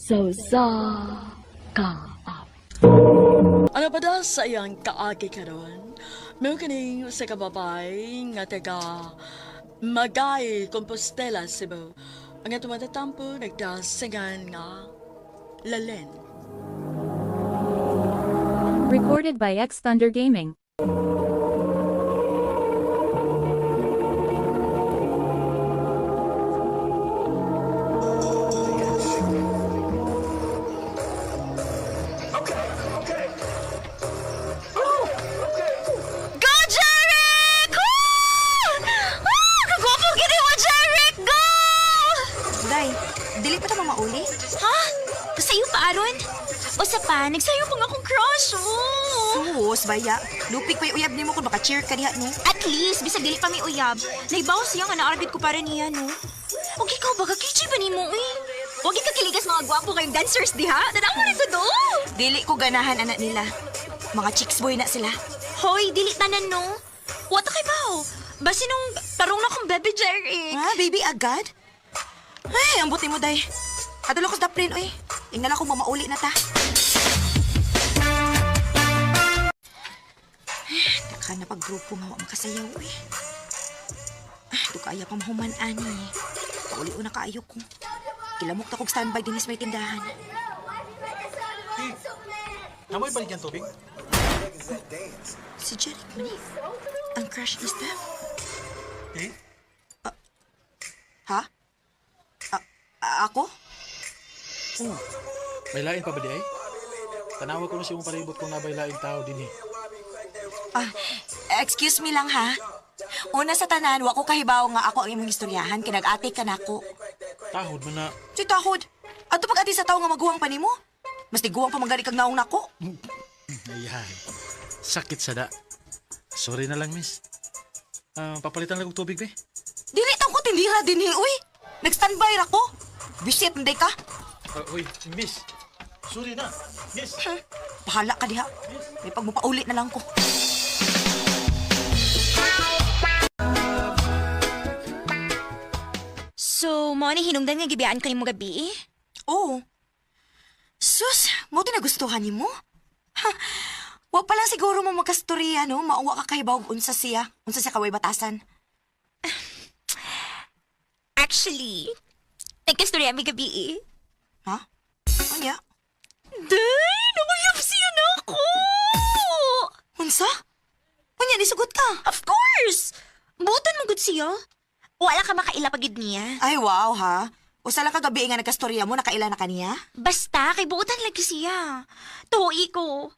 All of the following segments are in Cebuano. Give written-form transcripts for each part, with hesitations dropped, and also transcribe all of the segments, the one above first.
Sa usa ka awit. Ano pa daw sa iyang kaagi karon? Mao kining sa kababay nga taga Magay, Compostela, Cebu. Ang atong matatampo nagdasingan nga Lalen. Recorded by X Thunder Gaming. Go, Jeric! Ah! Ah! Kagwapo gini mo, Jeric! Go! Day, dili pa ta mamauli? Ha? Kasayo pa, Aron? O sa pa, nagsayo pa nga akong crush, oh! Sus, baya. Lupik pa uyab nimo kung maka-cheer ka diha, no? At least, bisag dili pa may uyab, naibaw siya nga naarabit ko para niya, no? Og ikaw ba, kakichi ba nimo, eh? Huwag ka kiligas mga gwapo kayong dancers diha. Tanaw mo rin to do! Dili ko ganahan anak nila. Mga chicks boy na sila. Hoy, dili tanan, no? Wata kay bao. Basta nung tarong na akong baby Jeric. Ah, baby, agad? Ay, ang buti mo, Day. Adalo ko sa daplin, oy. Ingala ko mamauli na ta. Ay, taka na pag-grupo nga wa makasayaw, oy. Ah, kaya pa mahuman, ani. Pauli na kaayo ko. Kilamok ta kog standby dinis may tindahan. Namoy balik yung tubig? Si Jeric man eh. Ang crush ni Steph. Eh? Ha? Ako? Oo. May lain pa ba di ay? Tanawa ko na siyang palibot kung nabay laing tao din eh. Ah, excuse me lang ha. Una sa tanan, wa ko kahibaw nga ako ang imong istoryahan kay nag-ate ka nako. Tahod man na. Si tahod. Ato pag ati sa tawo nga maguwang pa nimo? Mas tiguang pa manggali kag naong nako. Ayan. Sakit sa da. Sorry na lang, miss. Ah, papalitan lang og tubig, be. Dili taw ko tindira dinhi uy. Nag-standby ra ko. Bisit nday ka. Uy, miss. Sorry na. Miss. Bahala ka diha. May pagmupauli na lang ko. So, mo ni hinungdan nga gibiyaan ko nimo gabi eh? Oo. Sus, mo to nagustuhan nimo? Ha, wa pa lang siguro mo magkastorya, no? Mauwa ka kahibaw og unsa siya. Unsa siya kaway batasan. Actually, nagkastorya mi gabi eh. Ha? Anya? Day, nakuyab siya na ako! Unsa? Unya, nisugot ka. Of course! Butan mo gud siya. Wala ka makaila pagid niya. Ay, wow, ha? Usa lang kagabi nga nagkastorya mo, nakaila na kaniya? Basta, kay buutan lagi siya. Tuhi ko.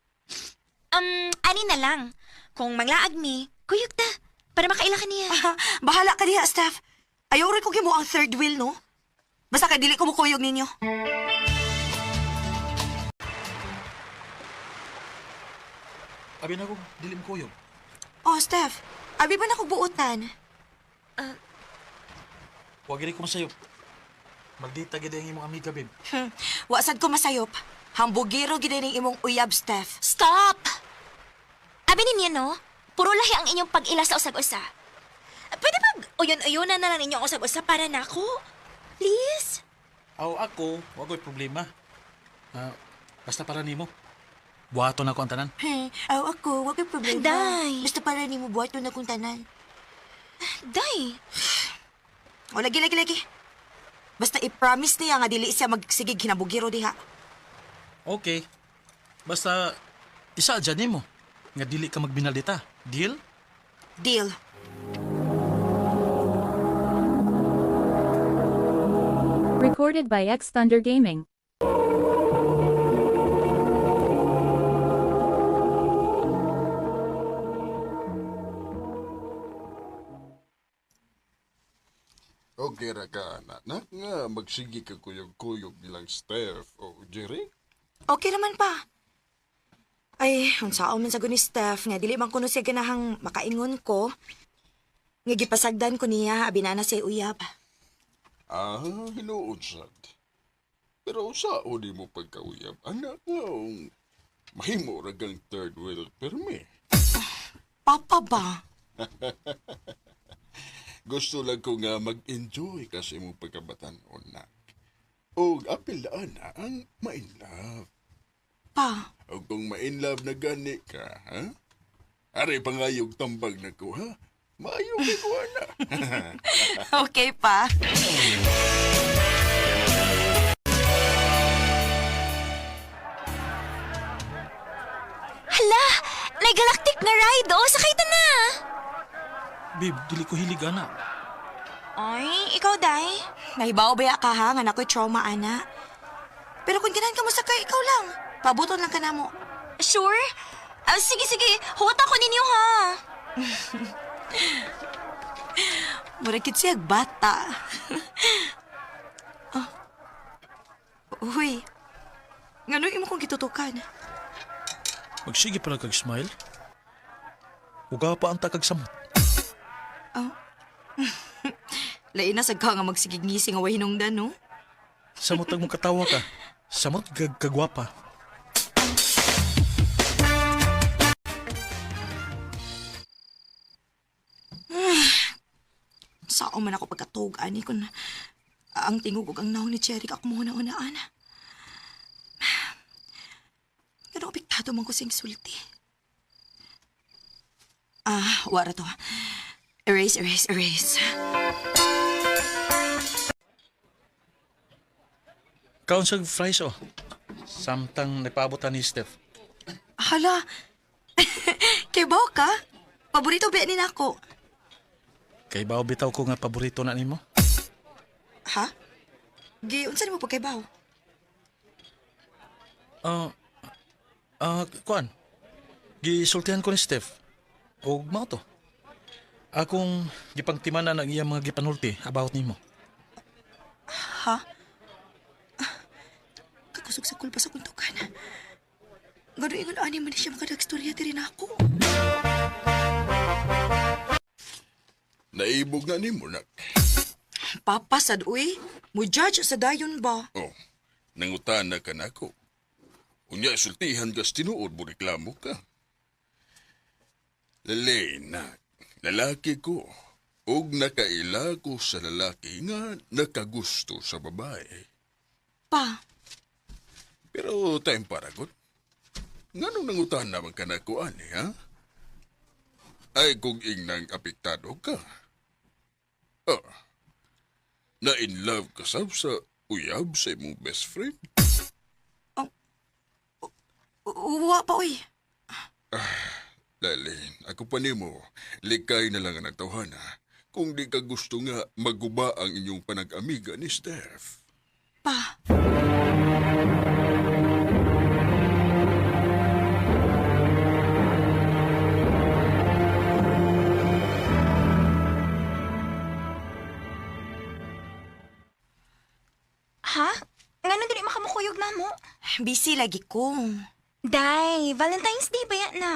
Ani na lang. Kung manglaag mi, kuyog ta. Para makaila ka niya. Ah, bahala ka diha, Steph. Ayaw rin ko kimo ang third wheel, no? Basta kay dili ko mukuyog ninyo. Abi na ko, dili mo kuyog. Oh, Steph. Abi ba na kog buotan? Huwag gini ko masayop. Maldita gid ang imong amiga, babe. Wasad ko masayop. Hambugiro gid ning imong uyab, Steph. Stop! Abi ninyo, no? Puro lahi ang inyong pag-ila sa usag-usa. Pwede ba uyon-uyonan na lang ninyo ang usag-usa para nako? Please? Aw, ako, wa ko'y problema. Ah, basta para nimo. Buhaton ako ang tanan. Hey, aw ako, wa ko'y problema. Day. Basta para nimo buhaton na kong tanan. Day, O lagi lagi lagi. Basta i-promise niya nga dili siya magsigig hinabugiro diha. Okay. Basta, isa dyan nimo. Nga dili ka magbinaldita. Deal? Deal. Recorded by X Thunder Gaming. Okay ra ka, anak. Nak nga, magsige ka kuyog-kuyog bilang Steph o Jerry. Okay naman pa. Ay, unsaon man sa ni Steph nga dili man kuno siya ganahang makaingon ko. Nga gipasagdan ko niya abi na na siya uyab. Ah, hinuod sad. Pero usaon di mo pagkauyab, anak nga, mahimo ra kang third wheel permi. Papa ba? Gusto lang ko nga mag-enjoy ka sa imong pagkabatan-on, nak. Og apil na ang ma-in love. Pa, O kung ma-in love na gani ka, ha? Ari pangayog tambag na ko, ha? Maayo kay ko, ana. okay pa. Hala! May galactic na ride, oh! Sakay ta na! Babe, dili ko hilig ana. Ay, ikaw, Day. Nahibaw ba ka ha? Nga nako'y trauma, ana. Pero kung ganahan ka mo sakay, ikaw lang. Pabuton lang ka na mo. Sure? Ah, sige, sige. Huwat ako ninyo, ha? Mura kit siya bata. Oh. Uy. Ngano imo kong gitutukan? Magsige pala kag smile. Uga pa ang takag samot. Lain na sad ka nga magsigig ngisi nga way hinungdan, no? Samot ang katawa ka. Samot kag kagwapa. Sao man ako pagkatug ani kun ang tingog ug ang naong ni Cherry ako mo una-unaan. Pero apektado man ko sing sulti. Ah, wara to. Erase, erase, erase. Kaon sa fries oh. Samtang nagpaabotan ni Steph. Hala. Kay baw ka? Paborito ba ni nako? Kay bao bitaw ko nga paborito na nimo. Ha? Gi unsa nimo pagkaibaw? Ah, kuan. Gisultihan ko ni Steph. Og mao to. Akong gipangtimanan ang iyang mga gipanulti about nimo. Ha? Ah, Kakusog sa kulpa sa kuntukan. Gano ingon ani man ni siya makadagstorya diri nako. Naibog na nimo, nak. Papa sad uy, mo judge sa dayon ba? Oh, nangutana ka nako. Unya sultihan kas tinuod mo reklamo ka. Lele, nak, lalaki ko. Og nakaila ko sa lalaki nga nakagusto sa babae. Pa, Pero time para gud. Nganong nangutana naman ka nako ani, ha? Ay kung ingnang apektado ka. Ah, na in love ka sab sa uyab sa imong best friend. uwa pa uy. Lalin, ako pa nimo, likay na lang ang nagtawhana. Kung di ka gusto nga maguba ang inyong panag-amiga ni Steph. Pa. Ha? Ngano dili makamukuyog na mo? Busy lagi ko. Day, Valentine's Day ba yan na?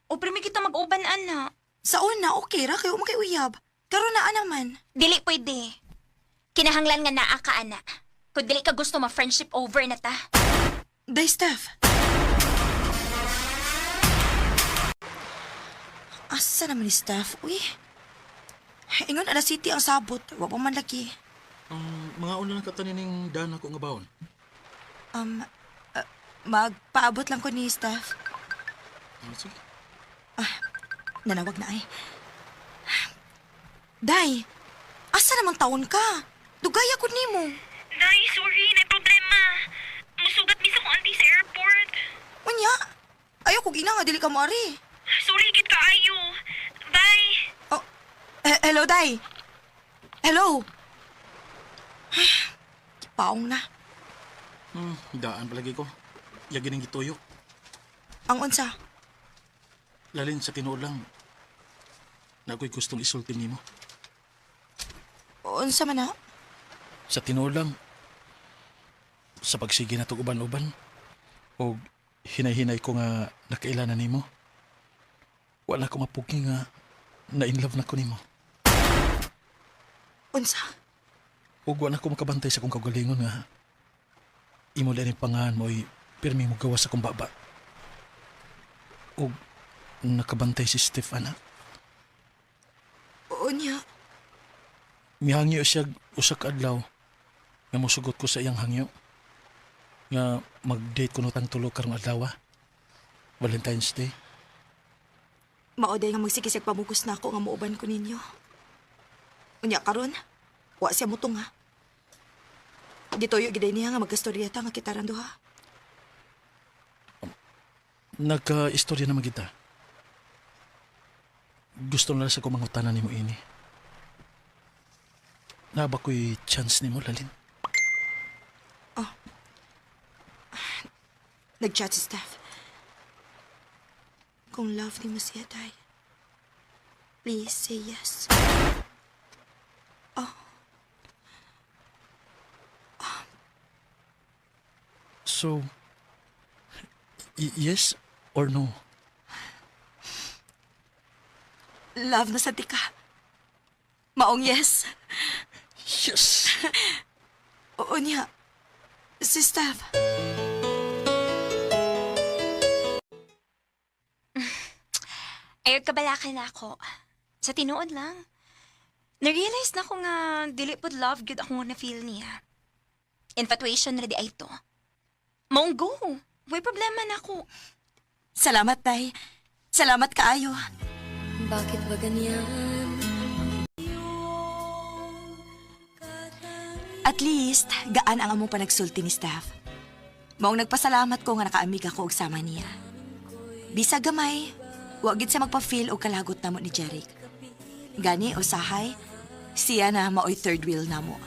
O primi kita mag-uban, ana. Sa una, okay ra kayo makay uyab. Karon na naman. Dili pwede. Kinahanglan nga naa ka, ana. Kung dili ka gusto ma-friendship over na ta. Day, Steph. Asa naman ni Steph? Uy. Ingon ala city ang sabot. Wa pa man lagi. Mga una lang katanin ning dana ko nga baon. Um, magpaabot lang ko ni Steph. Ah, sige. Nanawag na ay. Day, asa naman taon ka? Dugay ako nimo. Day, sorry. May problema. Musugat mi sa kong auntie sa airport. Unya, ayaw ko gina nga dili ka moari. Sorry, gid kaayo. Bye. Oh, hello, Day. Hello. Paong na. Daan palagi ko. Yagi ning gituyo. Ang unsa. Lalin sa tinuod lang. Na ako'y gustong isulti nimo. Unsa man na? Sa tinuod lang. Sa pagsige na tog uban-uban. Og hinay-hinay ko nga nakaila na nimo. Wala ko mapugi nga na in love na ko nimo. Unsa? Ug wala ko makabantay sa kong kaugalingon nga imo lang pangahan mo ay pirmi mo gawas sa kong baba. Ug nakabantay si Steph ana. Unya. Mihangyo siya usa ka adlaw. Nga mosugot ko sa iyang hangyo. Nga mag-date ko tang tulo karong adlaw. Valentine's Day. Mao day nga magsigisag pamugos na ako nga muuban ko ninyo. Unya karon, wa siya mutong ha. Gituyo giday niya nga magkastorya ta nga kitaran duha. Nagka-istorya naman kita. Gusto na lang sa kumangutanan nimo ini. Naa ba ko'y chance nimo, Lalin? Nag-chat si Steph. Kung love ni mo siya, Tay, please say yes. So, yes or no? Love na sa ka. Maong yes. Yes! Oo niya. Si Steph. Ayaw kabalakan na ako. Sa tinuod lang. Na-realize na ko nga dili pod love gyud ako na feel niya. Infatuation ra di ay to. Maong go. Way problema na ako. Salamat, Tay. Salamat kaayo. Bakit ba ganyan? At least, gaan ang among panagsulti ni Steph. Maong nagpasalamat ko nga nakaamig ako og sama niya. Bisag gamay, wa gid siya magpa-feel og kalagot namo ni Jeric. Gani usahay, siya na maoy third wheel namo.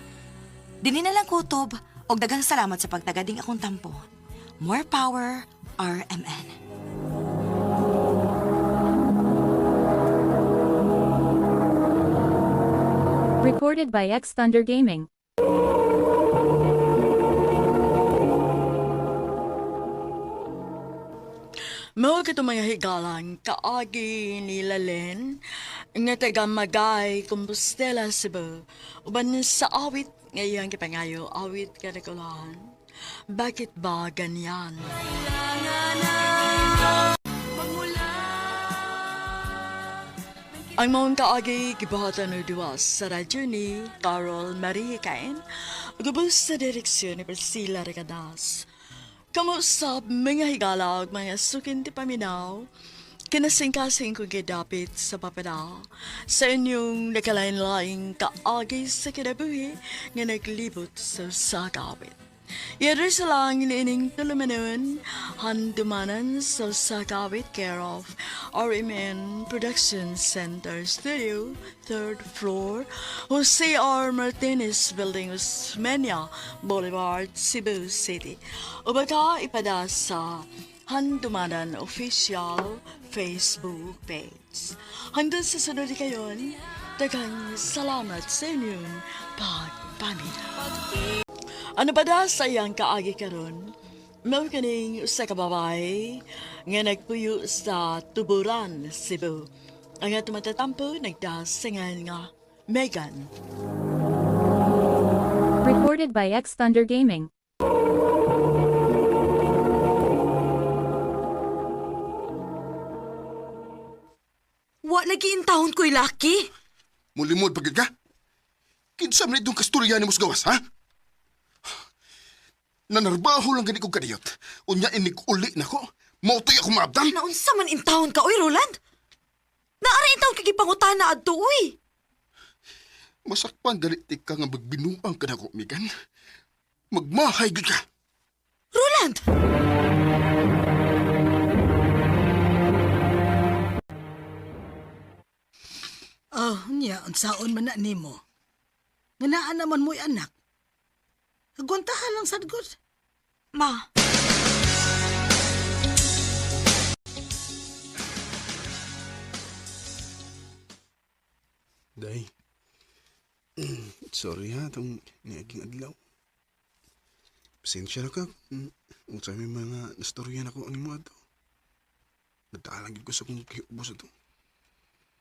Dini na lang kutob og daghang salamat sa pagtagading akong tampo. More power, RMN. Recorded by X Thunder Gaming. Mao kito mga higalang kaagi ni Lalen nga taga Magay, Compostela, Cebu. Uban sa awit nga iyang gipangayo, awit kanakulahan. Bakit ba ganyan? Ang maong kaagi gibuhatan og duwa sa radyo ni Carol Marie Cain, gubos sa direksyon ni Priscilla Recadas. Kamusap mga higala ug mga sukin ti paminaw, kinasingkasing ko gidapit sa papadaw sa inyong nakalain-laing kaagi sa kinabuhi nga naglibot sa sakawit. Yadri sa lang iniining tulumanon, handumanan sa Sakawit care of RMN Production Center Studio, third floor, Jose R. Martinez Building, Osmeña Boulevard, Cebu City. O baka ipada sa Handumanan Official Facebook page. Hanggang sa sunod kayon, daghang salamat sa inyong pagpaminaw. Ano ba da sa iyang kaagi karon? Mao kaning usa ka babae nga nagpuyo sa Tuburan, Cebu. Ang atong matatampo nagdasingan nga Megan. Recorded by X Thunder Gaming. Wa lagi in taon ko'y laki. Mulimod pagid ka? Kinsa man itong kasturya ni gawas, ha? Nanarbaho lang gani kong kadiyot. Unya inig uli na ko. Mautoy ako maabdan. Naunsa man in taon ka, oy, Roland? Naara in taon kagipangutana na adto, uy. Masakpan galit ka nga magbinuang ka na ko, Megan. Magmahay gud ka. Roland! Oh, niya, unsaon man na nimo. Nga naa naman mo'y anak. Agwantahan lang sad gud. Ma, Day. Sorry ha, itong niaging adlaw. Pasensya na ka. Unsa may mga nastoryan ako ang imo ato. Nagtaalang gid ko sa kong kiubos ato.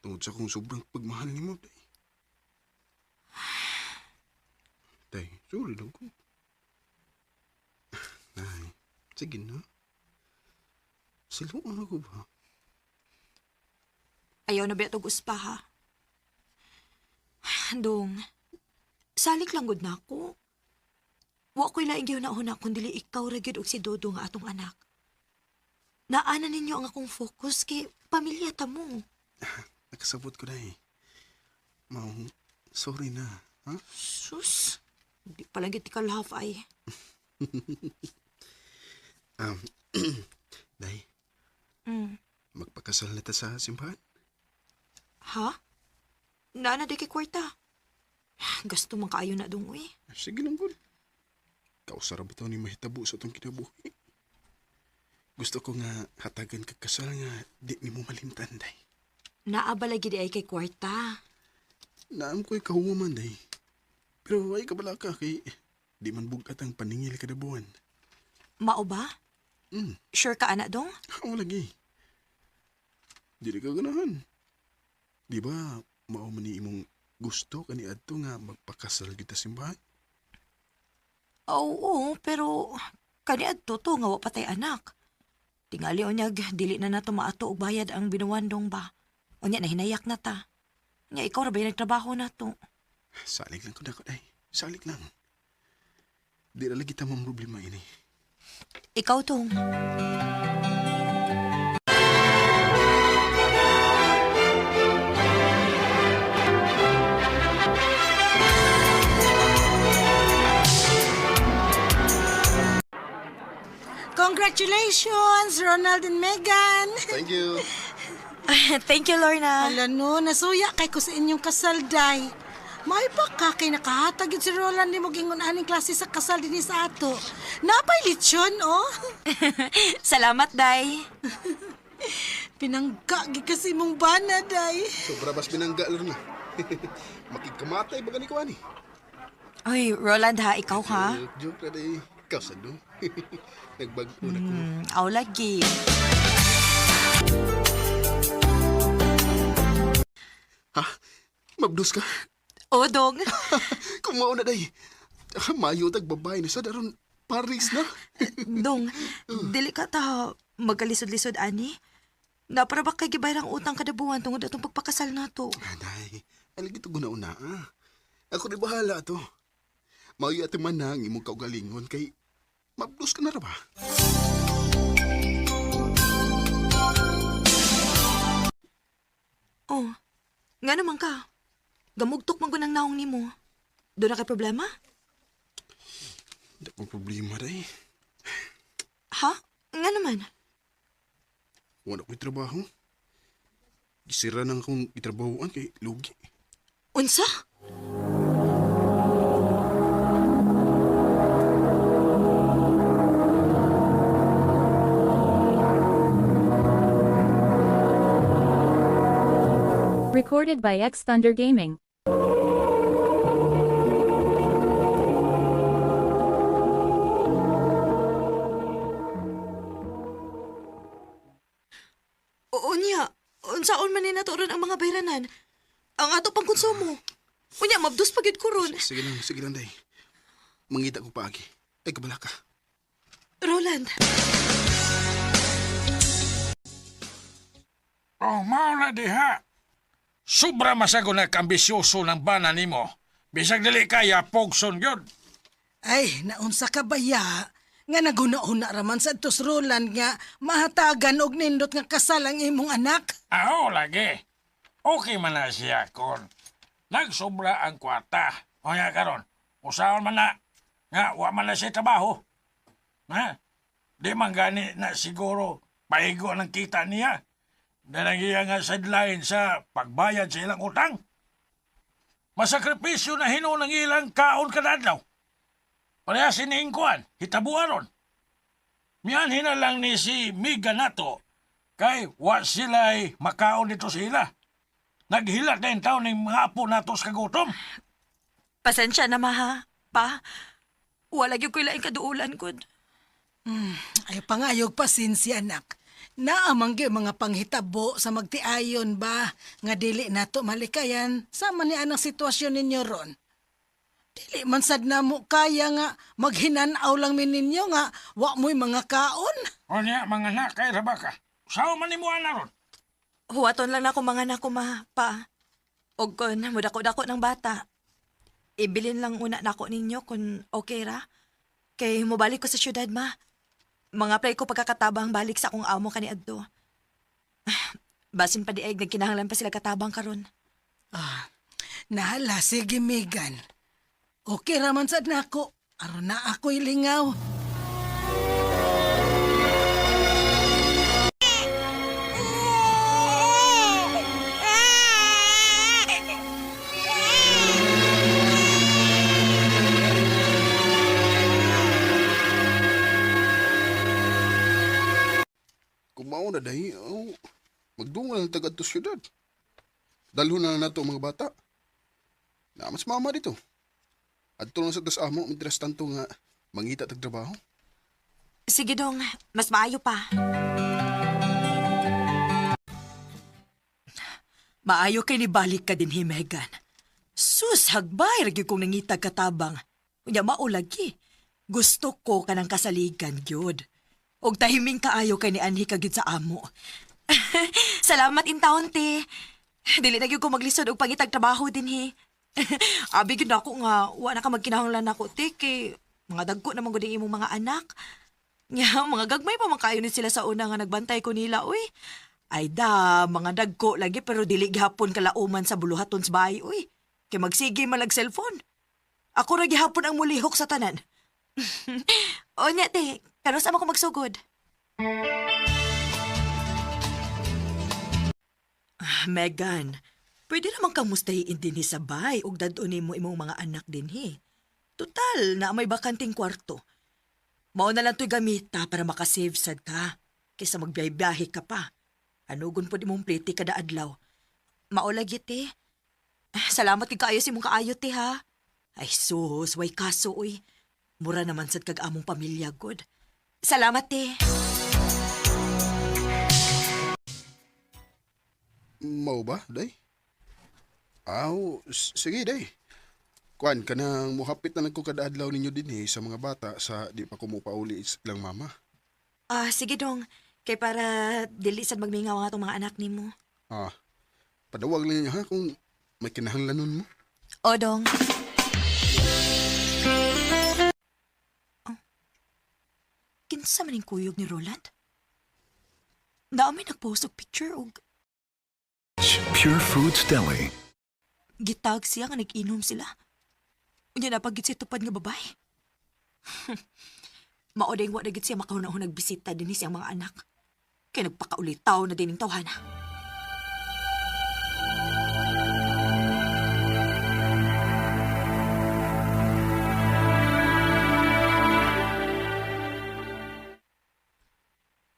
Tungod sa kong sobrang pagmahal nimo, Day. Day, sorry lang ko. Nay, sige na. Siluan ako ba? ayaw na ba itong uspa, ha? Dong, salik lang gud na ako. Wa ko'y laing gihuna-huna kun dili ikaw ra gyud og si Dodo nga atong anak. Naana ninyo ang akong focus kay pamilya ta mo. Nakasabot ko, day. Mao, sorry na. Ha? Sus, di pa lang gyud ka love ay. Um, day, magpakasal na ta sa simbahan? Ha? Naana di kay kwarta. Gasto man kaayo na dong uy. Sige lang, gud. Kausara ba ni mahitabo sa itong kinabuhi? Gusto ko nga hatagan kag kasal nga di nimo malimtan, day. Naa ba lagi di ay kay kwarta? Naam ko'y kahuwaman, day. Pero ay kabala ka kay di man bugat ang paningil kada buwan. Mao ba? Mm. Sure ka ana dong? Ako lagi. Dili ka ganahan. Di ba, mao man ni imong gusto kani adto nga magpakasal kita simbahan? Oo, pero kaniadto to nga wa pa tay anak. Tingali unyag dili na nato maato og bayad ang binuwandong ba. Unya nahinayak na ta. Unya ikaw ra ba yung nagtrabaho na to? Salig lang ko dako day. Salig lang. Di ra lagi ta problema ini. Ikaw tong. Congratulations, Ronald and Megan. Thank you. Thank you, Lorna. Ala no, nasuya kay ko sa inyong kasal, day. May pa ka kay nakahatag yun si Roland ni mo gingon aning klase sa kasal dinhi sa ato. Napay lechon, oh. Salamat, Day. Pinangga gi kasi mong bana, day. Sobra bas binangga lor na. Makigkamatay ba gani ko ani? Oy, Roland ha, ikaw ha? Joke, joke ra day. Ikaw sa do. Nagbag-o na ko. Aw lagi. Ha? Mabdos ka? O, dong. Kung mao na day. Mayo tag babae na sa daron Paris na. Dong, dili ka ta magkalisod-lisod, ani. Napara ba kay gibayrang utang kada buwan tungod atong pagpakasal nato? Aday, alagi to guna-una ah. Ako di bahala to. Mauyo ati man na ang imong kaugalingon kay mabdos ka na ra ba? Oh, nga naman ka. Gamugtok man gunang naong nimo. Doon na kay problema? Di akong problema day. Ha? Nga naman. Wala ko'y trabaho. Gisira nang akong itrabahoan kay lugi. Unsa? Recorded by X Thunder Gaming. Oo niya. Unsaon man ni nato ron ang mga bayranan? Ang ato pang konsumo. Unya, mabdos pa gyud ko ron. Sige lang day. Mangita ko paagi. Ay, kabala ka. Roland, Oh, mao na diha. Sobra masago na kambisyoso ng bana nimo. Bisag dili kaya pogson gyud. Ay, naunsa ka ba ya? Nga naguna-una raman sa tos Roland nga mahatagan og nindot nga kasal ang imong anak. Aho lagi. Okay man na siya kon. Nagsobra ang kwarta. O nga karon, usaon man na nga wa man na siya trabaho. Ha? Di man gani na siguro paigo ng kita niya. Danang iya nga sideline sa pagbayad sa ilang utang. Masakripisyo na hinuon ang ilang kaon kada adlaw. Pareha siniingkuan, hitabuan ron. Mianhin na lang ni si Miga nato kay wa sila'y makaon dito sila. Naghilat na yung taon ng mga apo nato sa kagutom. pasensya na maha. Pa, wala gyud ko'y laing kaduulan gud. Ay pangayog pasensya anak. Naamang gyud mga panghitabo sa magtiayon ba nga dili nato malikayan sama ni anang sitwasyon ninyo ron. Dili man sad namo kaya nga maghinanaw lang mi ninyo nga wa mo'y mga kaon. O niya, mga anak, kay Rabaka. Sao man ni mo ana ron? Huwaton lang nako mga nako ma, pa. Og kun mudako-dako ng bata. Ibilin lang una nako ninyo kung okay ra. Kay mobalik ko sa syudad, ma. Mga play ko pagkakatabang balik sa akong amo kaniadto. Basin pa di ay nagkinahanglan pa sila katabang karon. Ah, nahala, sige Megan. Okay raman sad nako. Aron na ako'y lingaw. Kung mao na dahi, oh, magdungal na tagad to syudad. Dalhon na lang nato ang mga bata. Na mas mama dito. Adto lang sa tas amo, mientras tanto nga mangita tag trabaho. Sige dong, mas maayo pa. Maayo kay nibalik ka din, hi, Megan. Sus, hagbay, ragi kong nangitag katabang. Unya maulagi. Gusto ko ka ng kasaligan, gyud. Og tahiming kaayo kay ni Anhi ka gyud sa amo. Salamat in taon, te. Dili na gyud ko maglisod og pangitag trabaho din, hi. Abi gyud ako nga wa na ka magkinahanglan nako, te, kay mga dagko naman gud ang imong mga anak. Nga, mga gagmay pa man kaayo ni sila sa una nga nagbantay ko nila, uy. Ay da, mga dagko lagi pero dili gihapon kalauman sa buluhaton sa bahay, uy. Kay magsige man lag cellphone. Ako ra gihapon ang mulihok sa tanan. O nya, te, karon sa ko magsugod. Ah, Megan, pwede naman kang mustahiin dinhi sa bay ug dad-on nimo imong mga anak dinhi. Total, na may bakanting kwarto. Mao na lang to'y gamita para makasave sad ka. Kaysa magbiyahe-biyahe ka pa. Anugon po di mong plete kada adlaw. Mao lagi, te. Ah, salamat kay kaayo si mong kaayo, te, ha? Ay, sus, way kaso, uy. Mura naman sad kag among pamilya, good. Salamat, te. Mao ba, day? Aw, sige, day. Kuan, kanang muhapit na lang ko kada adlaw ninyo dinhi sa mga bata sa di pa ko mopauli lang mama. Ah, sige dong. Kay para dili sad magmingaw ang atong mga anak nimo. Ah, padawag lang ninyo ha kung may kinahanglanon mo. O, dong. Oh. Kinsa man ning kuyog ni Roland? Naamay nagpost og picture og Pure Foods Deli. gitag siya nga nag-inom sila. Unya napagit siya tupad nga babae. Mao ding wa na gid siya makahuna-huna nagbisita dinhi siyang mga anak. Kay nagpakaulitaw na dining tawhana.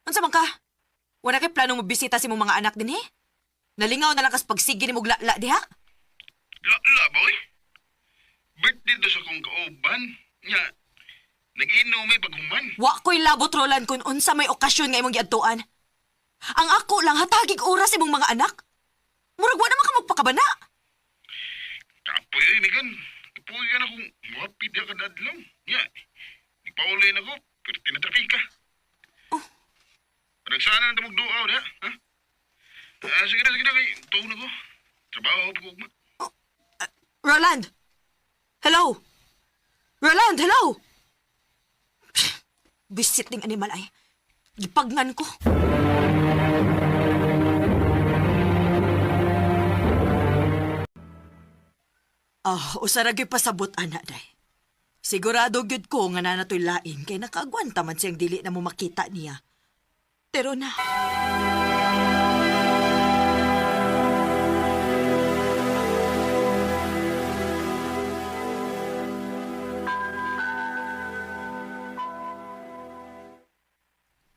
Unsa man ka? Wala kay planong mobisita sa imong mga anak dinhi? Nalingaw na lang kas pagsige nimo lala diha? La, boy. Birthday do sa kong kauban. Nya, nag-inom may paghuman. Wa ko'y labot, Roland, kung unsa may okasyon nga imong giadtuan. Ang ako lang hatagig oras imong mga anak. Murag wa naman ka magpakabana. Kapoy ay, Megan. Kapoy ka na kung muhapit ya kada adlaw. Nya, nagpauli na ko, pero tinatrafik ka. Oh. Panagsana na tamog duaw diha, ha? Ah, sige na, kay tuon na ko. Trabaho pa ko ugma. Roland! Hello! Roland, hello! Bisit ning animal ay. Gipagnan ko. Ah, usara gyud pasabot ana day. Sigurado gyud ko nga nanatoy lain kay nakaagwanta man siyang dili na mo makita niya. Pero na.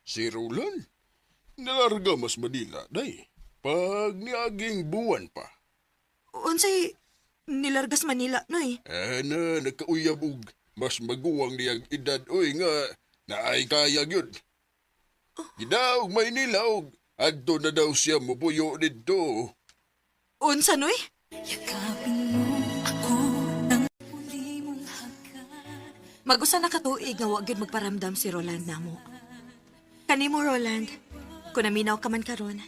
Si Roland, nalarga mas Manila, day. Pag niaging buwan pa. Unsay nilargas Manila noy. Ana, nagkauyab og mas maguwang niyang edad, oy nga, naay kaya gyud. Gidaog Maynila og adto na daw siya mupuyo didto. Unsa noy? Yakapin mo ako ng muli mong hagkan. Mag-usa na katuig nga wa gyud magparamdam si Roland namo. Kanimo Roland, kun naminaw ka man karon,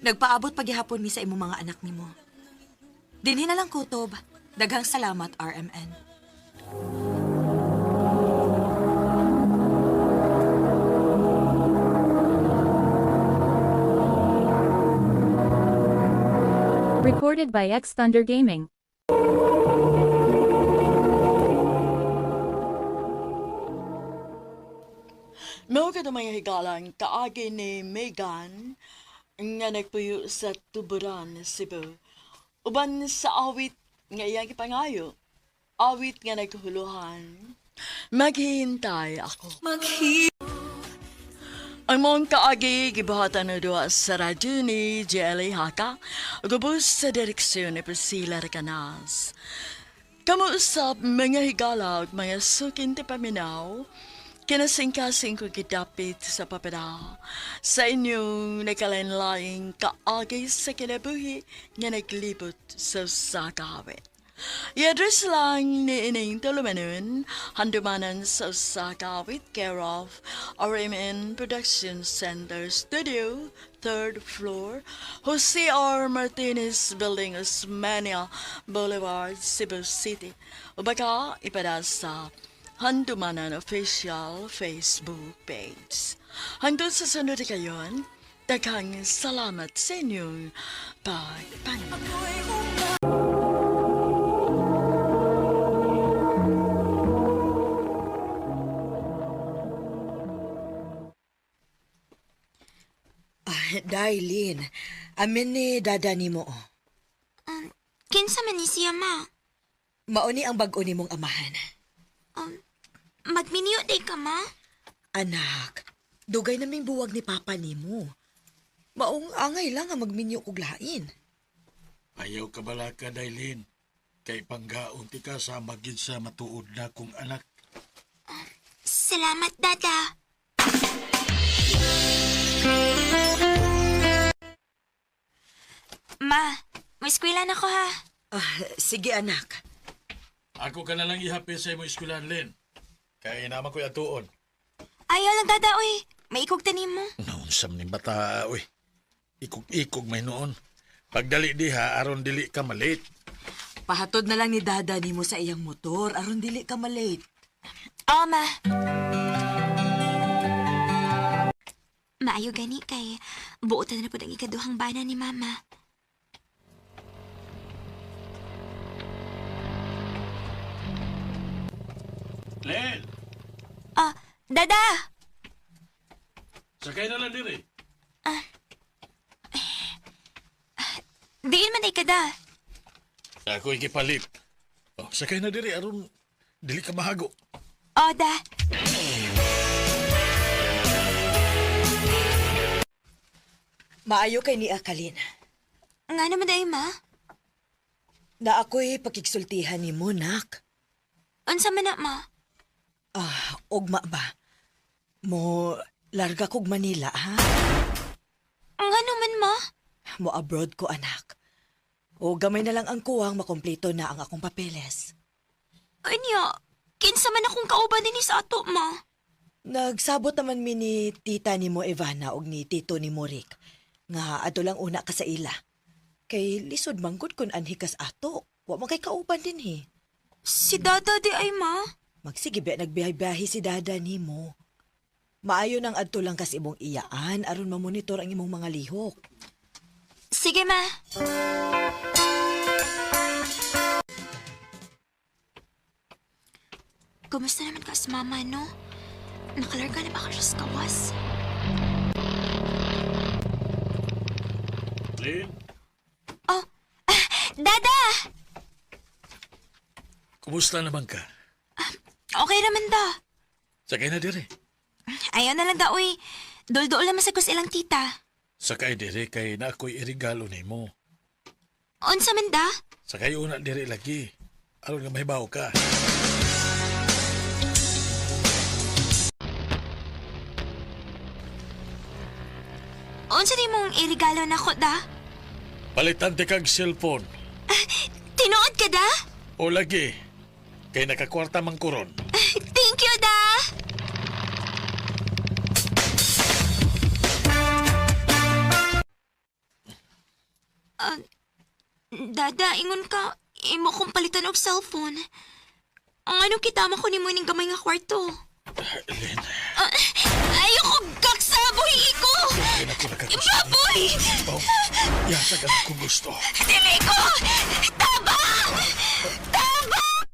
nagpaabot paghihapon mi sa imong mga anak nimo. Dinhi na lang kutob. Daghang salamat RMN. Recorded by X Thunder Gaming. Mao ka mga higalang kaagi ni Megan nga nagpuyo sa Tuburan, Cebu. Uban sa awit nga iyang gipangayo. Awit nga naghuhuluhan. Maghihintay ako. Ang mong kaagi gibuhatan na duha sa radyo ni JLA Haka, gubos sa direksyon ni Priscilla Recanas. Kamuusap mga higala ug mga sukin ti paminaw, kinasingkasing ko gidapit sa papeda sa inyong nagkalain-laing kaagi sa kinabuhi nga naglibot sa sakawit. I-address lang ni ining tulumanon, handumanan sa Sakawit, care of RMN Production Center Studio, third floor, Jose R. Martinez Building, Osmania Boulevard, Cebu City. O baka ipada sa Handumanan Official Facebook page. Hanggang sa sunod kayon, daghang salamat sa inyong pagpanood. Ah, Darlene, amin ni dada nimo. Oh. Kinsa man ni siya, ma? Mao ni ang bag-o nimong amahan. Magminyo day ka, ma? Anak, dugay naming buwag ni papa nimo. Maong angay lang ang magminyo kog lain. Ayaw ka bala ka, Dailin. Kay panggaon ti ka sa magid sa matuod na kong anak. Salamat, Dada. Ma, may eskwela na ko ha. Ah, sige anak. Ako ka na lang ihapin sa imong eskwelahan, Lin. Kay naman ko'y atuon. Ayaw lang, Dada, oy. May ikog tanim mo. Naunsam ni bata, uy. Ikog-ikog may noon. Pagdali diha, aron dili ka malate. Pahatod na lang ni dada nimo sa iyang motor aron dili ka malate. Oo, ma. Maayo gani kay buotan na pud ang ikaduhang bana ni Mama. Lin, Ah, Dada! sakay na lang diri. Diin man ay kada. Ako ikipalit. Oh, sakay na diri aron dili ka mahago. Oh, da. Maayo kay ni Akalin. Nga naman day, ma. Na ako'y pakigsultihan nimo, nak. Unsa man na, ma? Ah, ugma ba? Mo larga kog Manila, ha? Nga naman, ma. Mo abroad ko, anak. O gamay na lang ang kuwang makumpleto na ang akong papeles. Anya, kinsa man akong kauban dinhi sa ato, ma. Nagsabot naman mi ni tita ni mo Ivana og ni tito ni mo Rick. Nga ato lang una ka sa ila. Kay lisod manggod kun anhi kas ato. Wa man kay kauban din he. Si Dada di ay, ma. Magsige ba nagbiyahe-biyahe si dada nimo. Maayo nang adto lang kas imong iyaan aron mamonitor ang imong mga lihok. Sige, ma. Kumusta naman ka sa mama, no? Nakalarga na ba ka siya sa kawas? Lin, Oh, ah, Dada! kumusta naman ka? Okay naman da. Sakay na diri. Ayaw na lang da, uy. Dol-dol naman sa kus ilang tita. Sakay diri kay na ako'y irigalo nimo. Unsa man da? Sakay una diri lagi. Aron nga mahibaw ka. Unsa di mong irigalo na ko da? Palitan ti kag cellphone. Tinuod ka da? O lagi. Kay nakakwarta man ko ron. Thank you da! Ah, dada, ingon ka, imo kong palitan og cellphone. Ang anong kitama ko nimo ining gamay nga kwarto? Lynn, Ayoko gaksa, buhi ko! hindi na ko nakagusto. Baboy! Oh, yatag ang akong gusto. Dili ko! Tabang! Tabang!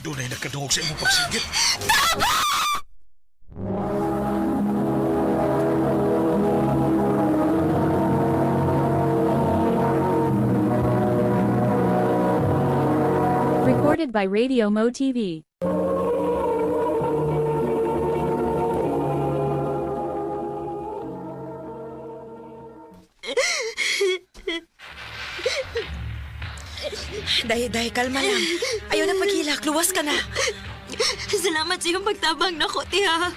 Doon ay nakadungog sa imong pagsigit. Recorded by Radio Mo TV. Day, day, kalma lang. Ayaw na paghilak. Luwas ka na. Salamat sa iyong pagtabang nako, tiha.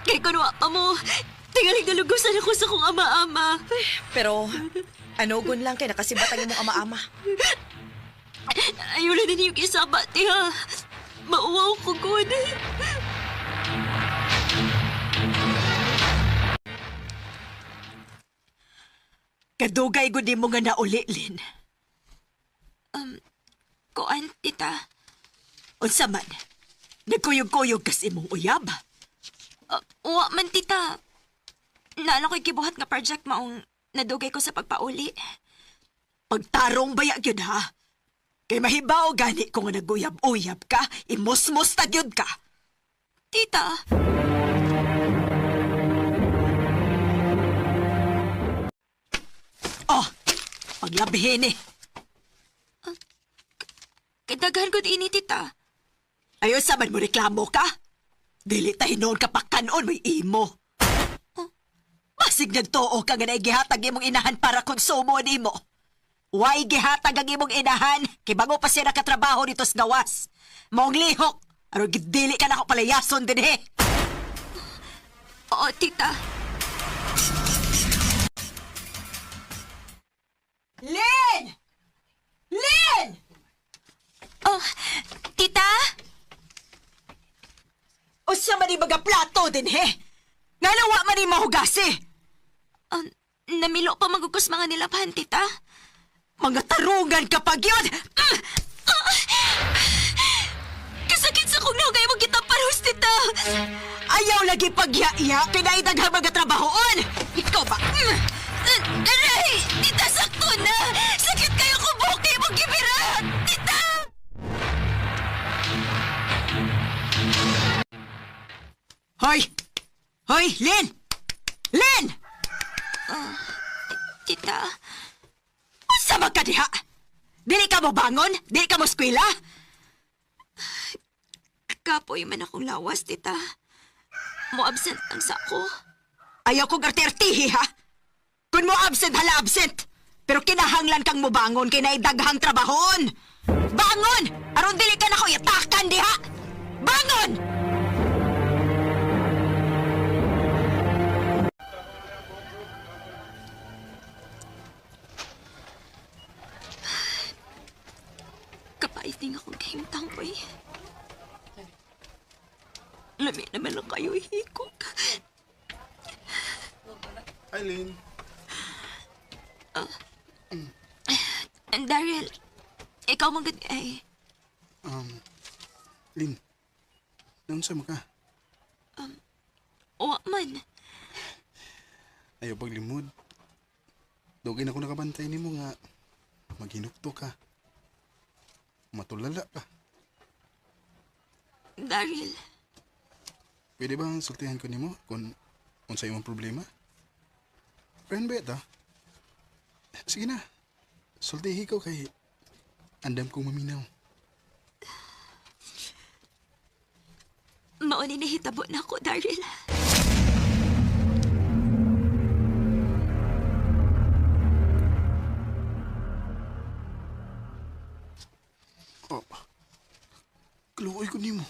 Kay kunwa pa mo, tingaling nalugusan ako sa kong ama-ama. Pero, anugon lang kay nakasibat ang imong ama-ama. Ayaw na din yung isaba, tiha. Mauwaw ko, good. Kadugay gud mo nga nauli, Lin. Kuan, tita. Unsa man, nagkuyog-kuyog kas imong uyab. Wa man, tita. Naala ko'y gibuhat nga project maong nadugay ko sa pagpauli. Pagtarong baya gyud ha. Kay mahibaw gani ko nga naguyab-uyab ka, imusmos ta gyud ka. Tita! Oh, paglabihin eh. Kadaghan ko ini, tita. Ayon sa man mo reklamo ka? Dili ta hinuon ka pakanon may imo. Basig nagtuo ka nga naigihatag imong inahan para konsumo nimo. Way gihatag ang imong inahan kay bago pa siya nakatrabaho dito sa gawas. Maong lihok, aron gidili ka nako palayason dinhi. Oo, tita. Lin! Lin! Oh, tita? Usa man ni mga plato dinhi. Ngano wa man ni mahugasi? Namilo pa magugos mga nilaban, tita. Mga tarungan kapag yun! Kasakit sa kong nahugay mo kita parus, tita. Ayaw lagi pagyaya, kinaidaghang mga trabahoon! Ikaw ba? Aray! Tita, sakto na! Sakit kayo kung bukay mo gibira! Tita! Hoy! Hoy, Lin! Lin! Tita, Unsa man ka diha? Dili ka mo bangon? Dili ka mo eskwela? kapoy man akong lawas, tita. Mo absent lang sa ako. Ayaw kong arte-artihi, ha? Kung mo absent, hala absent! Pero kinahanglan kang mobangon kay naidaghang trabahoon! Bangon! Aron dili ka na ko itakan diha! Bangon! Kapait din akong kahimtang ko eh. Lami naman lang kayo hikog. Eileen. And Daryl, ikaw man gud ay. Lin. Naunsa man ka? Wa man. Ayaw paglimod. Dugay na ko nakabantay nimo nga maghinukto ka. Matulala ka. Daryl, Pwede ba sultihan ko nimo kung unsa imong problema? Friend ba ito? Sige na. Sultihi ko kay andam kong maminaw. mao ni nahitabo na ako, Daryl. Oh. Kaluoy ko nimo.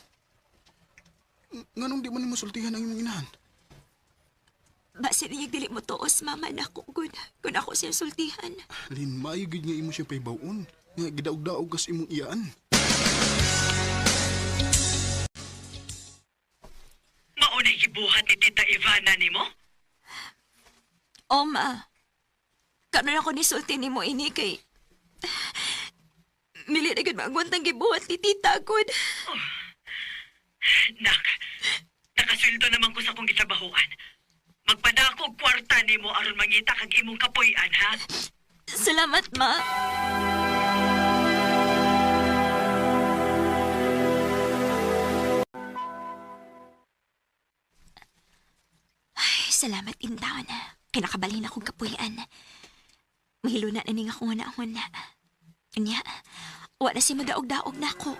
Nganong di man nimo sultihan ang imong inahan? Base niya dili mo tuos, mama na ako gud. Kun ako siyang sultihan. Lin, maayo gyud nga imo siya pahibaw-on. Nga gidaog-daog kas imong iyaan. Maunay gibuhat ni Tita Ivana nimo? O ma, karon ako nisulti nimo ini kay... Dili na gud maagwantang gibuhat ni tita gud. Nak, nakasweldo naman ko sa akong gitrabahoan. Magpadako og kwarta nimo aron mangita kag imong kapuy-an, ha? Salamat, ma. Ay, salamat intaon. Kinakabalhin akong kapuyan. Mahiluna na ning akong huna-huna. Nya, wa na si madaog-daog na ako.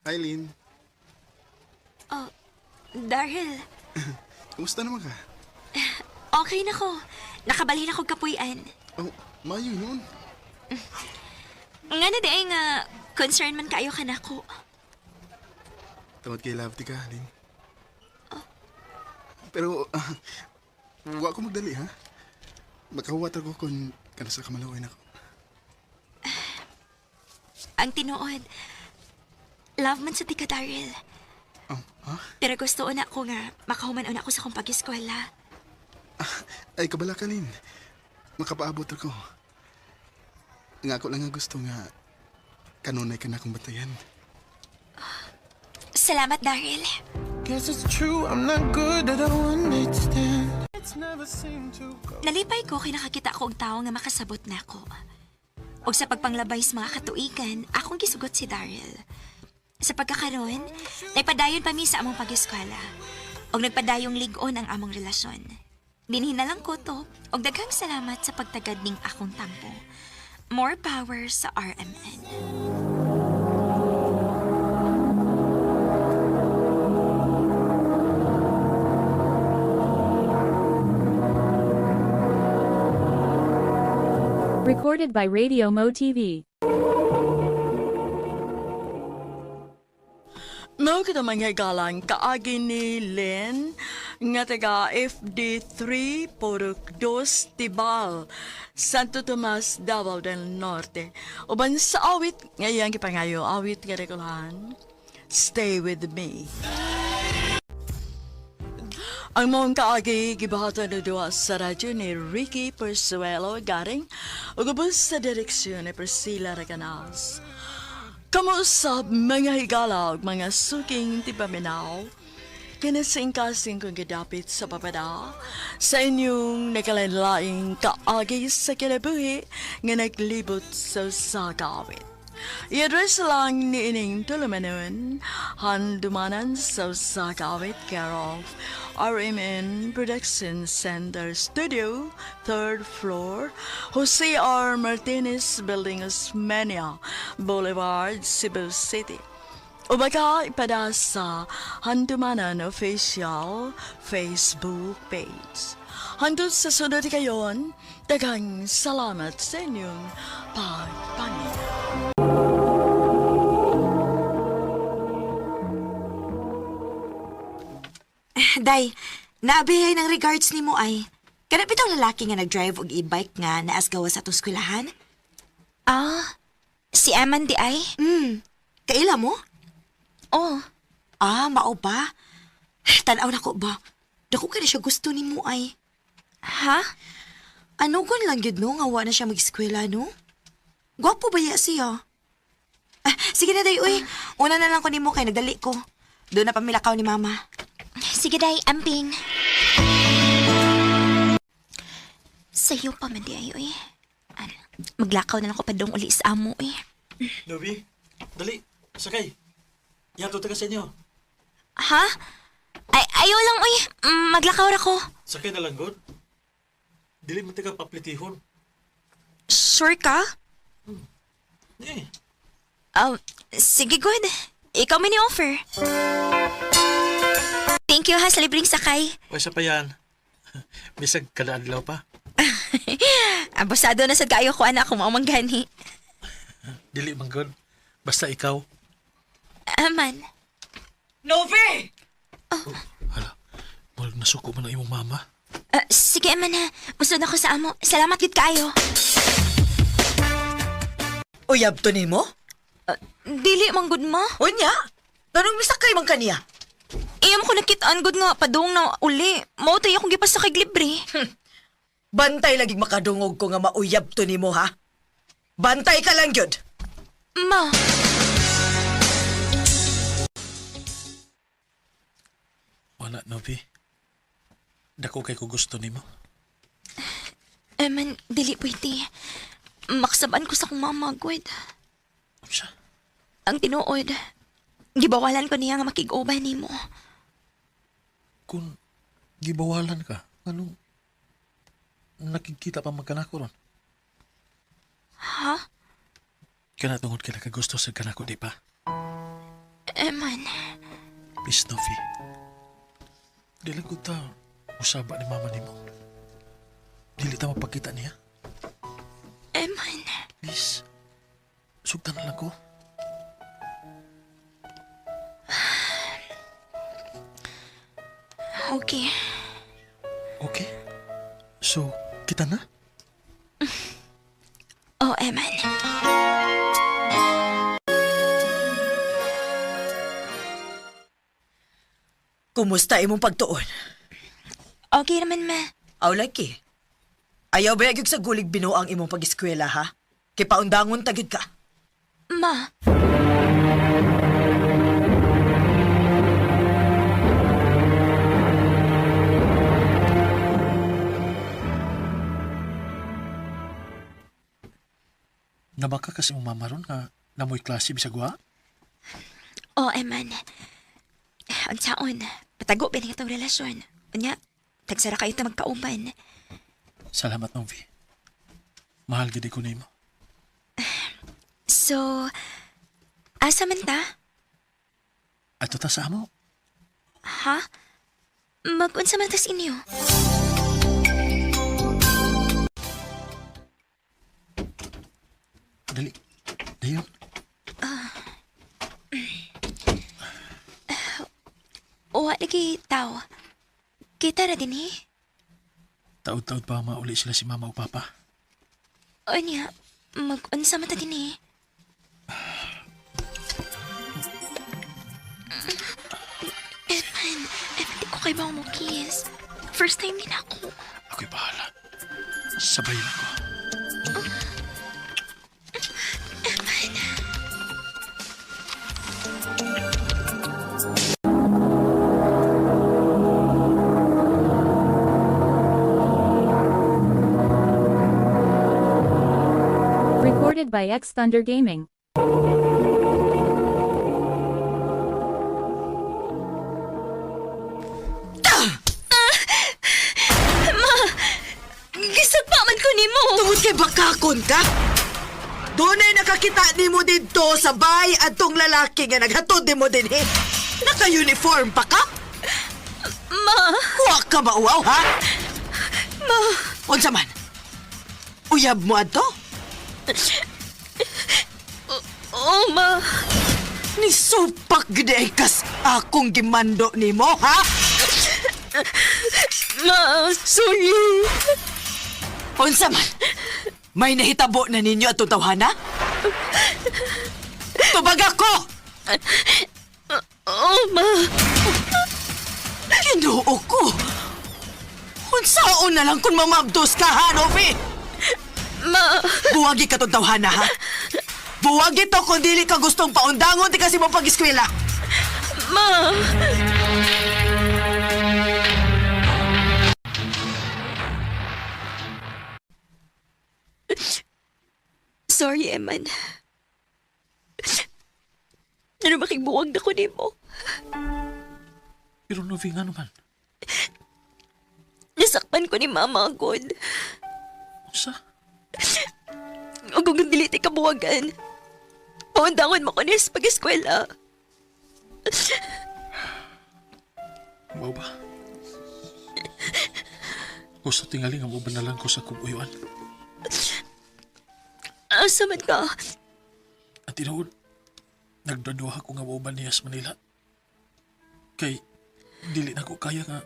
Hi, Lynn. Oh, Daryl, Kumusta naman ka? okay na ko. Nakabalhin akong kapuyan. Oh, mayo noon. Nga na di ay nga, concern man kaayo ka na ako. Tungod kay love ti ka, Lynn. Pero, wa ko magdali, ha? Makahuwat ako kung kanasa kamalawin ako. Ang tinuod, love man sa tika, Daryl. Oh, ha? Pero gusto na ako nga, makahuman una ako sa akong pag-eskwela. Ay, kabala ka, Lynn. Makapaabot ako. Nga ako lang ang gusto nga kanunay ka na akong batayan. Salamat, Daryl. Guess it's true, I'm not good at a one night stand. It's never seemed to go. Nalipay ko kay nakakita ko og tawo nga makasabot na ako. Og sa pagpanglabay sa mga katuigan, akong gisugot si Daryl. Sa pagkakaroon, nagpadayon pa mi sa among pag-eskwela. Og nagpadayong lig-on ang among relasyon. Dinhi na lang ko to, og daghang salamat sa pagtagad ning akong tampo. More power sa RMN. Recorded by Radio Mo TV. Mao kita mga galang kaagi ni Lynn nga taga FD3 Purok 2 Tibal, Santo Tomas, Davao del Norte. Uban sa awit nga iyang gipangayo, awit nga rekolahan, Stay With Me. Ang mong kaagi gibahatan na duwa sa radyo ni Ricky Persuelo Garing ug ubos sa direksyon ni Priscilla Recanals. Kamusta mga higala ug mga suking tipaminaw? Kinasingkasing kong gidapit sa papada sa inyong nagkalain-laing kaagi sa kinabuhi nga naglibot sa sagawit. I-address lang ni ining tulumanon, handumanan sa sagawit care of RMN Production Center Studio, third floor, Jose R. Martinez Building, Osmeña Boulevard, Cebu City. O baka ipada sa Handumanan Official Facebook page. Hangtod sa sunod kayon, daghang salamat sa inyong pagpaminaw. Day, naabihay ng regards ni mo ay. Kana bitong lalaki nga nag-drive og e-bike nga naasgawa sa atong eskwelahan? Ah, si Eman di ay? Kaila mo? Oh, Ah, mao ba? Tanaw na ko ba? Dako ka na siya gusto ni mo ay. ha? Ano gun lang gyud no nga wa na siya mag-eskwela no? Gwapo ba ya siya? Ah, sige na day, uy. Una na lang ko nimo kay nagdali ko. Doon na pamilakaw ni mama. Sige, day, amping. Sayo pa man di ay, uy. Ano, maglakaw na lang ko padong uli sa amo, uy. Nobi, dali, sakay. Yato taga sa inyo. Ha? Ay, ayaw lang, uy. Maglakaw ra ko. Sakay na lang, God. Dili man taga paplitihon. Sure ka? Eh, Sige, good. Ikaw may ni-offer. Thank you ha sa libreng sakay. o isa pa yan. Bisag kada adlaw pa. Abusado na sad kaayo ko anak kung maumang gani. Dili man, God. Basta ikaw. Aman. Novi! Hala, murag nasuko man ang imong mama. Sige, aman ha. Musod ako sa amo. Salamat gid kaayo. Uyab to nimo? Dili man gud ma. Unya, ganong misakay man kaniya. Iyam ko nakitaan gud nga padung na uli. Mao tay akong gipasakay libre. Bantay lagi makadungog ko nga mauyab to nimo ha. Bantay ka lang gyud. Ma, Wala, Novi. Dako kay ko gusto nimo. Eman, dili pwede. Makasabaan ko sa akong mama, gud. Unsa? Ang tinuod, gibawalan ko niya nga makig-uban nimo. Kung gibawalan ka, anong nakikita pa man kanako ron? Ha? Kana tungod kay nakagusto sa kanako, di ba? Eman, Please, Novi. Dili ko ta usaba ni mama nimo. Dili ta mapakita niya. Eman. Please. Sugtan na lang ko. Okay. Okay? So, kita na? Oh, Eman. Kumusta imong pagtuon? Okay naman, ma. Aw lagi. Ayaw ba gyud sa gulig binuang imong pag-eskwela ha? Kay paundangon ta gyud ka. Ma, Nabaka kasi mong mama ron nga namoy klase bisag wa? oh, Eman. Unsaon, patago ba itong relasyon? Unya, tagsara kayo ta magkauban. Salamat, Novi. Mahal gid ko nimo. So, asa man ta? Ato ta sa amo. Ha? Mag-unsa man tas inyo? Dali. Dayon. Wa lagi tao. Kita ra din eh. Taod-taod pa mauli sila si mama o papa. Unya, mag-unsa man ta din eh. Eman, Eman, di ko kay ba mo kiss. First time din ako. Ako'y bahala. Sabay lang ko. Recorded by X Thunder Gaming. Gisagpa man ko nimo. Tungod kay bakakon ka? Dunay nakakita nimo didto sa bay adtong lalaki nga naghatod nimo dinhi. Naka-uniform pa ka? Ma, Wa ka ba uwaw, ha? ma. Unsa man? Uyab mo adto? Oh, ma. Ni supak gid ay kas akong gimando nimo, ha? Ma, sorry. Unsa man? May nahitabo na ninyo atong tawhana? Tubag ako! Oh, ma. Ginoo ko! Unsaon na lang kung mamabdos ka, ha, Novi? Ma. Buwagi ka tong tawhana, ha? Buwagi to kung dili ka gustong paundangon di kasi mo pag-eskwela. Ma. Sorry, Eman. Ano makigbuwag na ko nimo? Pero Novi nga naman. Nasakpan ko ni Mama, God. Unsa? Ug kung dili ti kabuwagan. Paundangon mo ko niya sa pag-eskwela. Mao ba? Gusto tingali nga uban na lang ko sa kong uyuan. Asa man ka? At tinuod, nagdaduha ko nga mauban niya sa Manila. Kay, dili na ko kaya nga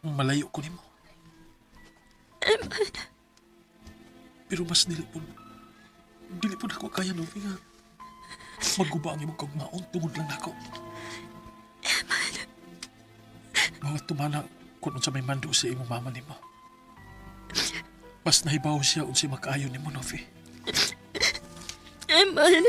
malayo ko nimo. Eman, Pero mas dili po nako kaya Novi nga maguba ang imong kaugmaon tungod lang nako. Mga tumana kung unsa may mando sa imong mama nimo. Mas nahibaw siya unsay makaayo nimo, Novi. Eman.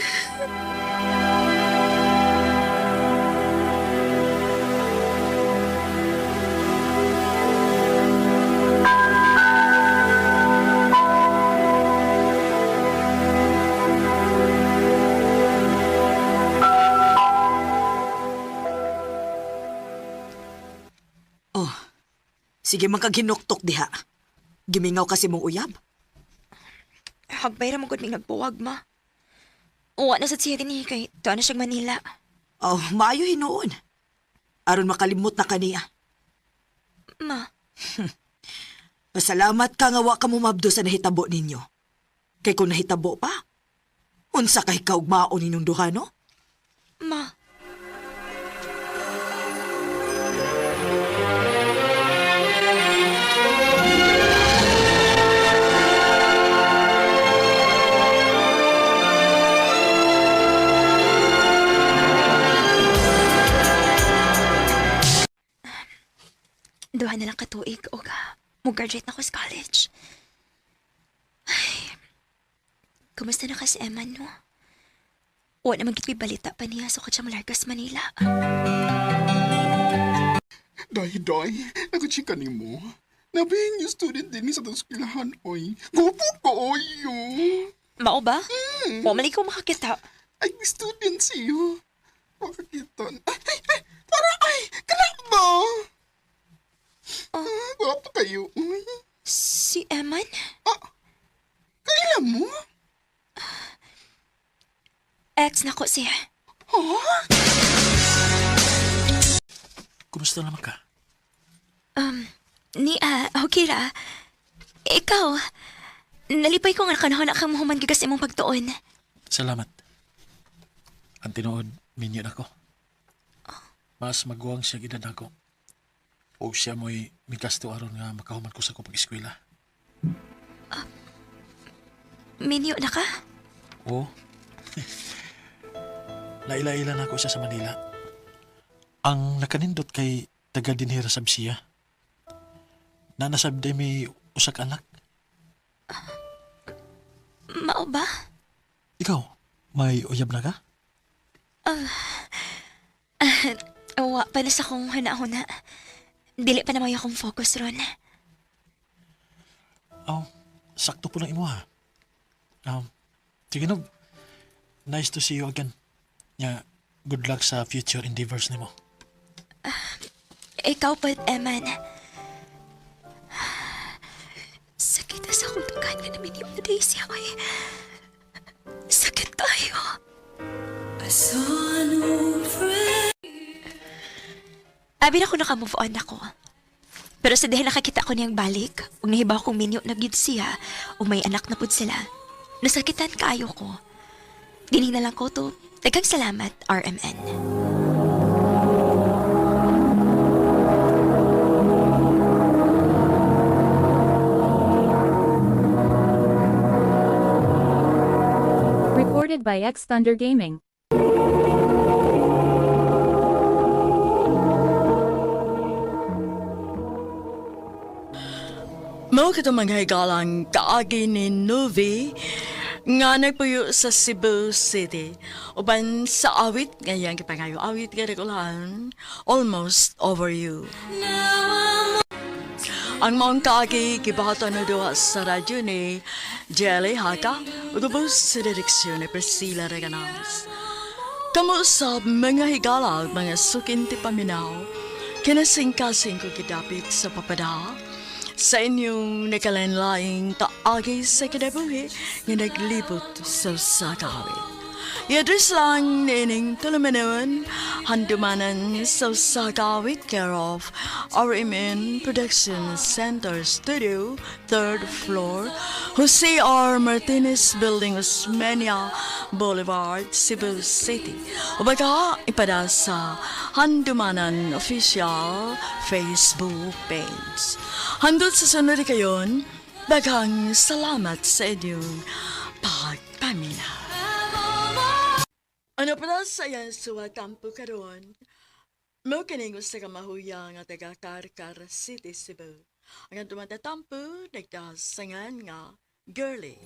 Oh, sige man kag hinuktok diha. Gimingaw kasi mong uyab. Hagbay ra mo gud may nagbuwag, ma. Uwa na sa siya din kay tuwa na siyang Manila. Oh, maayo hinuon. Aron makalimot na kaniya. Ma, Pasalamat ka nga wa ka mumabdo sa nahitabo ninyo. Kay kung nahitabo pa, unsa kay kaugmaon ninyong duha, no? ma. Duha na lang katuig og mo-graduate na ko sa college. Ay, kumusta na ka si Emma, no? Wa naman gid ko'y balita pa niya sa so Largas, Manila. Day, day, nagachika ni mo. Nabing yung student din sa eskwelahan, oy. Gupo ko, oy, yo. Mao ba? Wa man ko makakita. Ay, student siyo. Makakita. Ay, ay, ay, para, ay, kana ba? Oh. Ah, gwapo kayo, oy. Si Eman? Ah, kailan mo? Ex na ko siya. Ha? Kumusta naman ka? Ni, okay ra. Ikaw, nalipay ko nga nakanahon na kang mahuman gigas imong pagtuon. Salamat. Ang tinuod, minyo na ko. Mas maguwang siya edad ako. O siya mo'y migasto aron nga makahuman ko sa akong pag-eskwela. Minyo na ka? Oo. Laila-ila na ako siya sa Manila. Ang nakanindot kay taga dinhira sab siya. Nanasab day may usak anak. Mao ba? Ikaw, may uyab na ka? Wa pa na sa kong huna-huna. Dili pa na may akong focus ron. Oh, sakto po lang imo ha. Sige no, nice to see you again. Ya, good luck sa future endeavors nimo. Ikaw pa, Eman. Sakit na sa akong tukan nga namin yung na siya ay. Sakit tayo. Abi na ko nakamove on ako. Pero sa dahil nakakita ko niyang balik, ug nahibaw kong minyo na gyud siya, ug may anak na pud sila. Nasakitan kaayo ko. Dinhi na lang ko to. Daghang salamat, RMN. Recorded by X Thunder Gaming. Mao kato mga higalang kaagi ni Novi nga nagpuyo sa Cebu City. Uban sa awit, ngayang gipangayo awit nga regulan, Almost Over You. Ang maong kaagi gibato na duha sa radyo ni Jelly Haka ug ubos sa direksyon ni Priscilla Reganas. Kamo sa mga higala ug mga sukin ti paminaw, kinasingkasing ko gidapit sa papada, sa inyong nakalanlaing kaagi sa kinabuhi nga naglibot sa sakawit. I-address lang nining tulumanon, handumanan sa Sagawit, care of RMN Production Center Studio, third floor, Jose R. Martinez Building, Osmeña Boulevard, Cebu City. O baga, ipada sa Handumanan Official Facebook page. Handot sa sunod kayon, daghang salamat sa inyong pagpaminaw. Ano pala sa yan suwatampo karon? Mao kining usa ka mahuya nga taga Carcar City, Cebu. Ang atong matatampo nagdasangan nga girly.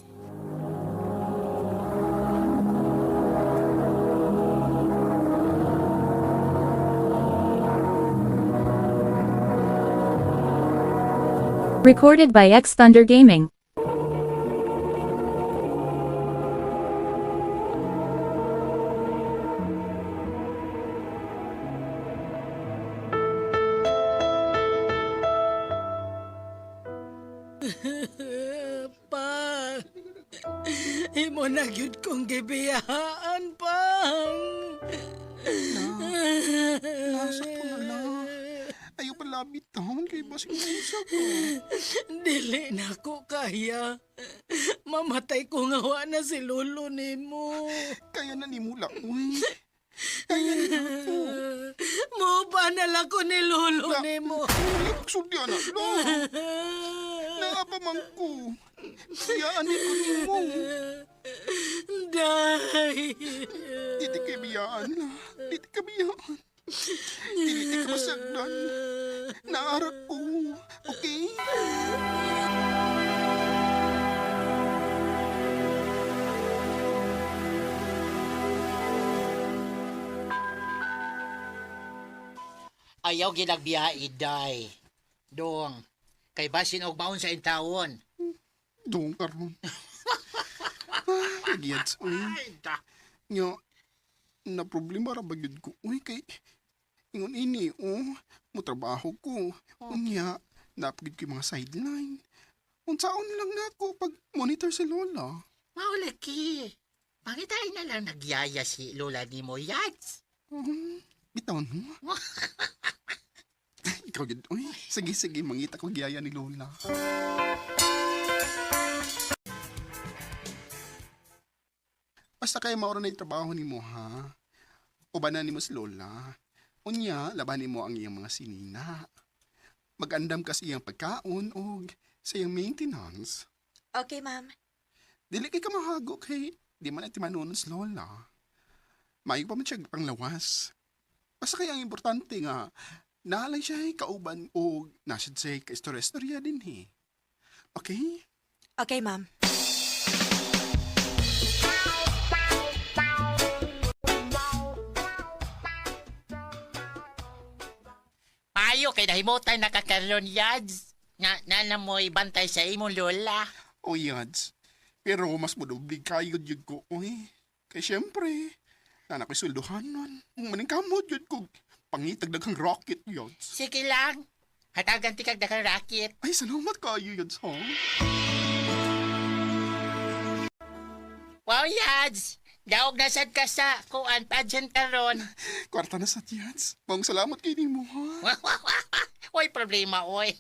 Recorded by X Thunder Gaming. Pang, imo na gyud kong gibiyaan, Pang. Nasa ko na lang. Ayaw pa labit taon kay basing usa ko. Dili na ko kaya. Mamatay ko nga wa na si lolo nimo. Kaya na ni mula, uy. Kaya na to. Mo pa na lang ko ni lolo nimo. Uy, pagsulti na. La, naa pa man ko. Biyaan ni ko nimo. Day. Dili ka biyaan la. Dili ka biyaan. Dili ka masagdan. Naarak ko. Okay? Ayaw gilagbiya iday. Dong, kay basin og maon sa intawon. Doon karon. Ay, giyats, uy. Ay, da. Nya, na problema ra ba gyud ko? Uy, kay ingon ini, oh, mo trabaho ko. Unya, napagid ko yung mga sideline. Unsaon lang nako pag monitor si Lola. Maulaki. Pangitay na lang nagyaya si Lola ni mo, Yats. Bitawan mo. Ikaw gyud, uy. Sige, sige, mangita ko giyaya ni Lola. Basta kay maura na yung trabaho nimo ha. Ubanan nimo si Lola. Unya, labanin mo ang iyang mga sinina. Magandam ka sa iyang pagkaon o sa iyang maintenance. Okay, ma'am. Dili kay kamahago kay di man iti manunon si Lola. Maayo pa man siya panglawas. Basta kaya ang importante nga, naalay siya ay kauban o nasad siya ka-istorya-istorya din eh. Okay? Okay, ma'am. Payo kay nahimutan nakakaroon, Yads. Nga, nana mo'y bantay sa imong Lola. O yads. Pero mas mudublig kayo yun ko, oy. Kay syempre, nanak ko'y sweldohan nun. Maning kamot yun ko, pangitag daghang rocket yads. Sige lang. Hatagan ti kag daghang racket. Ay, salamat kayo yads, ha? Wow, Yads. Daog na sad ka sa kuan pageant karon. Kwarta na sa yads. Maong salamat kay nimo, ha? Oy, problema, oy.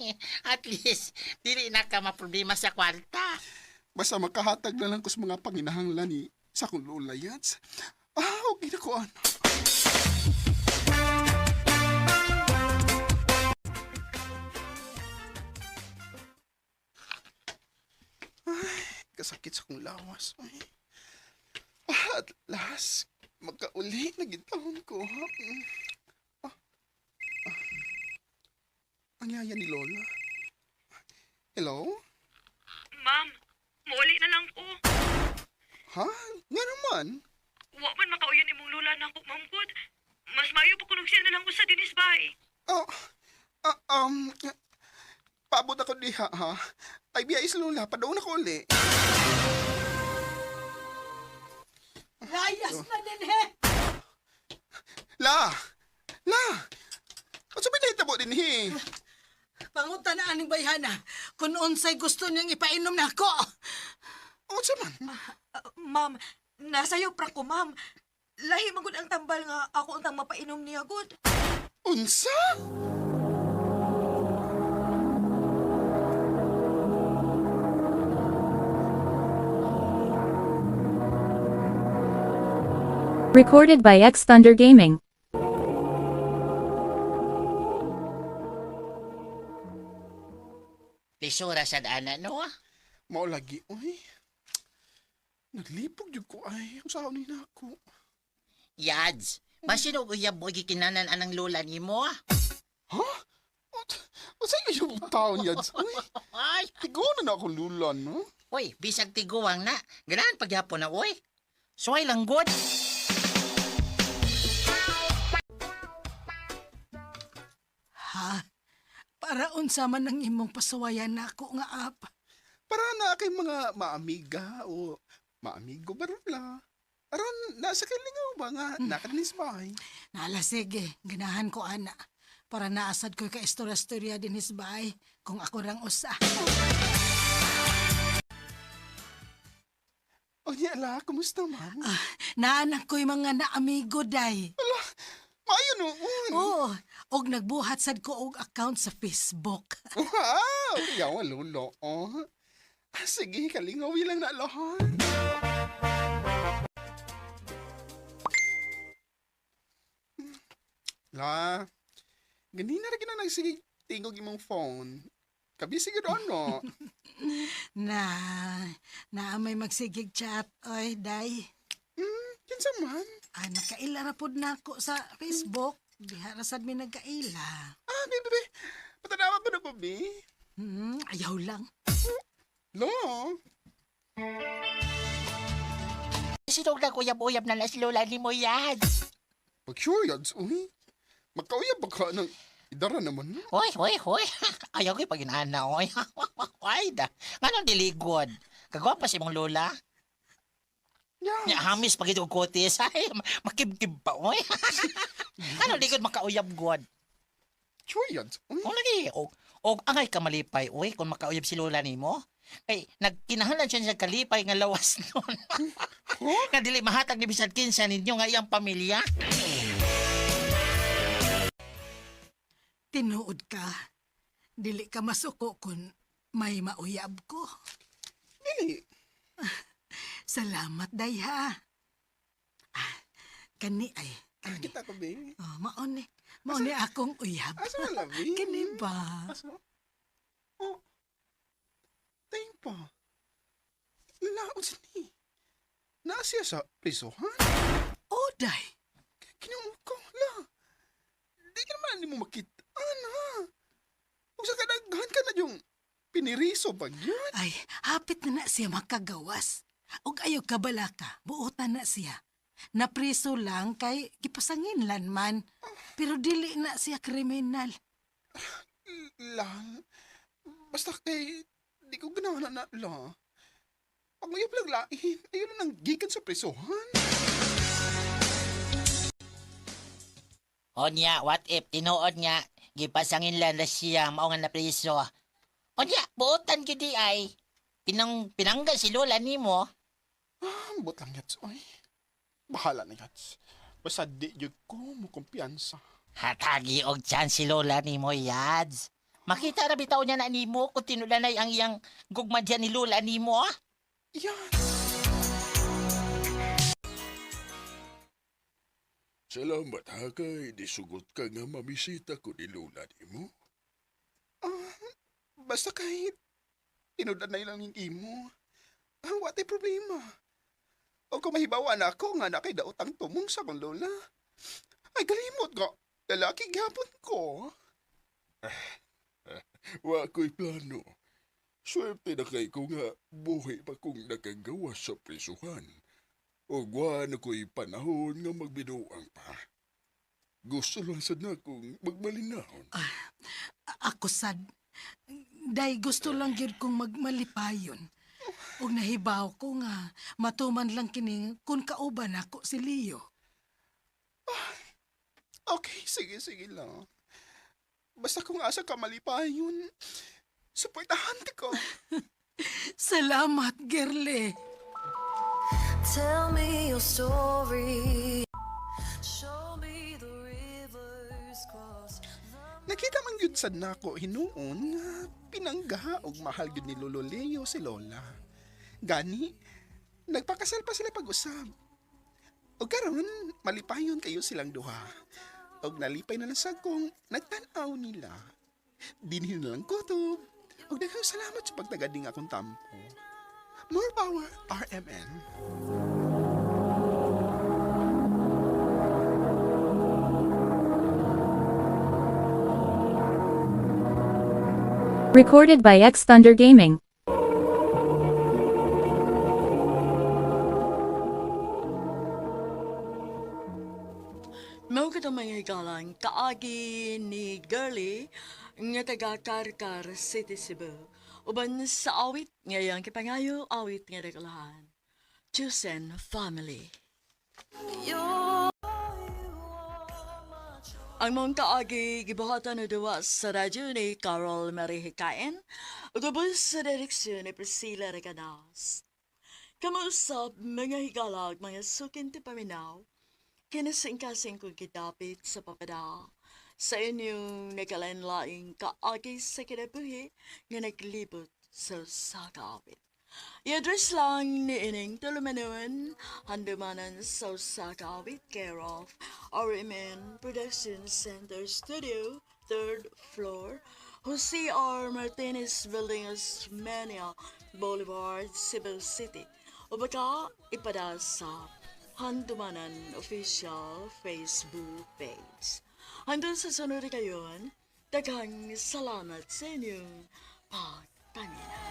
At least, dili na ka maproblema sa kwarta. Basta makahatag na lang ko sa mga panginahanglan ni sa akong lola, yads. Ah, okay na ko, ano. Ay, kasakit sa akong lawas. Ay. Ah, at last, magkauli na gitawon ko. Ha? Ah, ah. Ang yaya ni Lola. Hello? Ma'am, muuli na lang ko. Ha? Nga naman. Wa man makauyon imong lula na ako, ma'am gud. Mas maayo pa kunog siya na lang usa dinis bay. Oh, ah, paabot ako diha, ha? Ay, biya is Lola, padaon ako uli. Layas na din he. La! La! Ano ba nahitabo din, he? Pangutan na aning bayhana kung unsay gusto niyang ipainom nako. Unsa man? Ma'am, nasayo pra ko, ma'am. Lahi man gud ang tambal nga ako untang mapainom niya gud. Unsa? Recorded by X Thunder Gaming. Lisura sad ana no. Mao lagi, uy. Naglipog jud ko ay. Unsa ni na ako? Yads, Basin og uyab mo gikinanan anang lola nimo. Ha? Unsa yung taon yan? Uy, Ay, tiguan na akong lula, no? Uy, bisag tiguang na. Ganahan pagyapon na, uy. Suway lang god. Ha? Para unsa man ang imong pasuwayan nako nga app. Para na kay mga maamiga o maamigo ba la? Aron, nasa kilingaw ba nga nakadinis bahay? Nala sige, ganahan ko ana. Para naasad ko ka istorya-istorya din his bahay kung ako rang usa. O niya la, kumusta man? Ah, naanak ko'y mga naamigo day. Ala, maayo noon. Oo, og nagbuhat sad ko og account sa Facebook. Wow, yawa lolo. Oh. Ah, sige, kalingaw lang na lahat. La, ganina ra gina nagsige tingog imong phone. Kabisi gid ano. Na, na may magsigig chat, oy, day. Kinsa man? Ah, nakaila ra pod nako sa Facebook. Diha ra sad mi nagkaila. Ah, bi bi bi. Patanawa ko na ko bi. Ayaw lang. Lo. Basin og naguyab-uyab na na si lola nimo, Yads. Pag sure yads, uy. Magkauyab ba ka ng idara naman no? Hoy, hoy, hoy. Ayaw ko'y paginana, oy. Ay, da. Nganong diligod? Kagwapa si imong lola. Yes. Nya hamis pag ito kutis. Ay, makibkib pa, oy. Ano ligod makauyab god? Sure yads, uy. O lagi, og angay ka malipay, oy, kung makauyab si lola nimo. Kay nagkinahanglan siya sa kalipay nga lawas nun. Nga dili mahatag ni bisan kinsa ninyo nga iyang pamilya. Tinuod ka. Dili ka masuko kung may mauyab ko. Dili. Salamat, day ha. Ah, kani ay. Ah, kita ko bi. Oh, maone. Maone akong uyab. Asa man la bi? Kani ba? Asa? Oh. Tingin pa. Laon sa ni. Naa siya sa prisohan? Oh, day. Kinuha ko, la. Di ka naman ni mo makita, ha? Kung sa kadaghan ka na yung piniriso pag yun. Ay, hapit na na siya makagawas. Ug ayaw kabalaka, buotan na siya. Napriso lang kay gipasanginlan man. Pero dili na siya kriminal. La, basta kay, di ko ganahan na la. Pag may lang lain, ayun na nang gikan sa prisohan. O niya, what if tinuod nga gipasangin lang na siya mao nga napriso. O niya, buotan gyud di ay. Pinangga si lola nimo. Ah, ambot lang yats, oy. Bahala na yats. Basta di yun ko mo kumpiyansa. Hatagi og chance si lola nimo, Yads. Makita ra bitaw niya na nimo kung tinulanay ang iyang gugma diyan ni lola nimo. Ah. Yes. Salamat ha kay disugot ka nga mamisita ko ni Lola nimo. Ah, basta kahit tinudan na ilang yung imo. Ah, watay problema. O kung mahibawa na ako nga na kay daot ang tumong sa kong lola. Ay, galimot nga. Lalaki gyapon ko. Wa ko'y plano. Swerte na kay ko nga buhi pa kong nakagawa sa prisuhan. O wa na ko'y panahon nga magbinuang pa. Gusto lang sad na kong magmalinahon. Ako sad. Day gusto lang gyud kong magmalipayon. Ug nahibaw ko nga matuman lang kini kun kauban ako si Leo. Okay, sige, sige lang. Basta kung asa ka malipayon, suportahan ko. Salamat, girlie. Tell me your story. Show me the rivers crossed. Nakita man gyud sad nako hinuon nga pinangga og mahal gyud ni Lolo Leo si Lola. Gani, nagpakasal pa sila pag-usab. Og karon malipayon kayo silang duha. Og nalipay na lang sa kong nagtan-aw nila. Dinhi na lang kutob. Og daghang salamat sa pagtagading akong tampo. More power, RMN. Recorded by X Thunder Gaming. Mao kadtong mga higalang kaagi ni Girlie nga taga Carcar City, Cebu. Uban sa awit nga iyang kipangayo awit nga regalahan. Chosen Family. Ang mong kaagi gibuhatan o duwa sa radyo ni Carol Marie Hikain ug ubos sa direksyon ni Priscilla Reganas. Kamuusap mga higalag mga sukin ti paminaw kinasingkasing kong gidapit sa papada sa inyong nagkalain-laing kaagi sa kinabuhi nga naglibot sa sakawit. I-address lang ni ining tulumanon, handumanan sa Sakawit, care of RMN Production Center Studio, third floor, Jose R. Martinez Building, Osmeña Boulevard, Cebu City. O baka ipada sa Handumanan Official Facebook page. Hanggang sa sunod kayon, daghang salamat sa inyong pagpangina.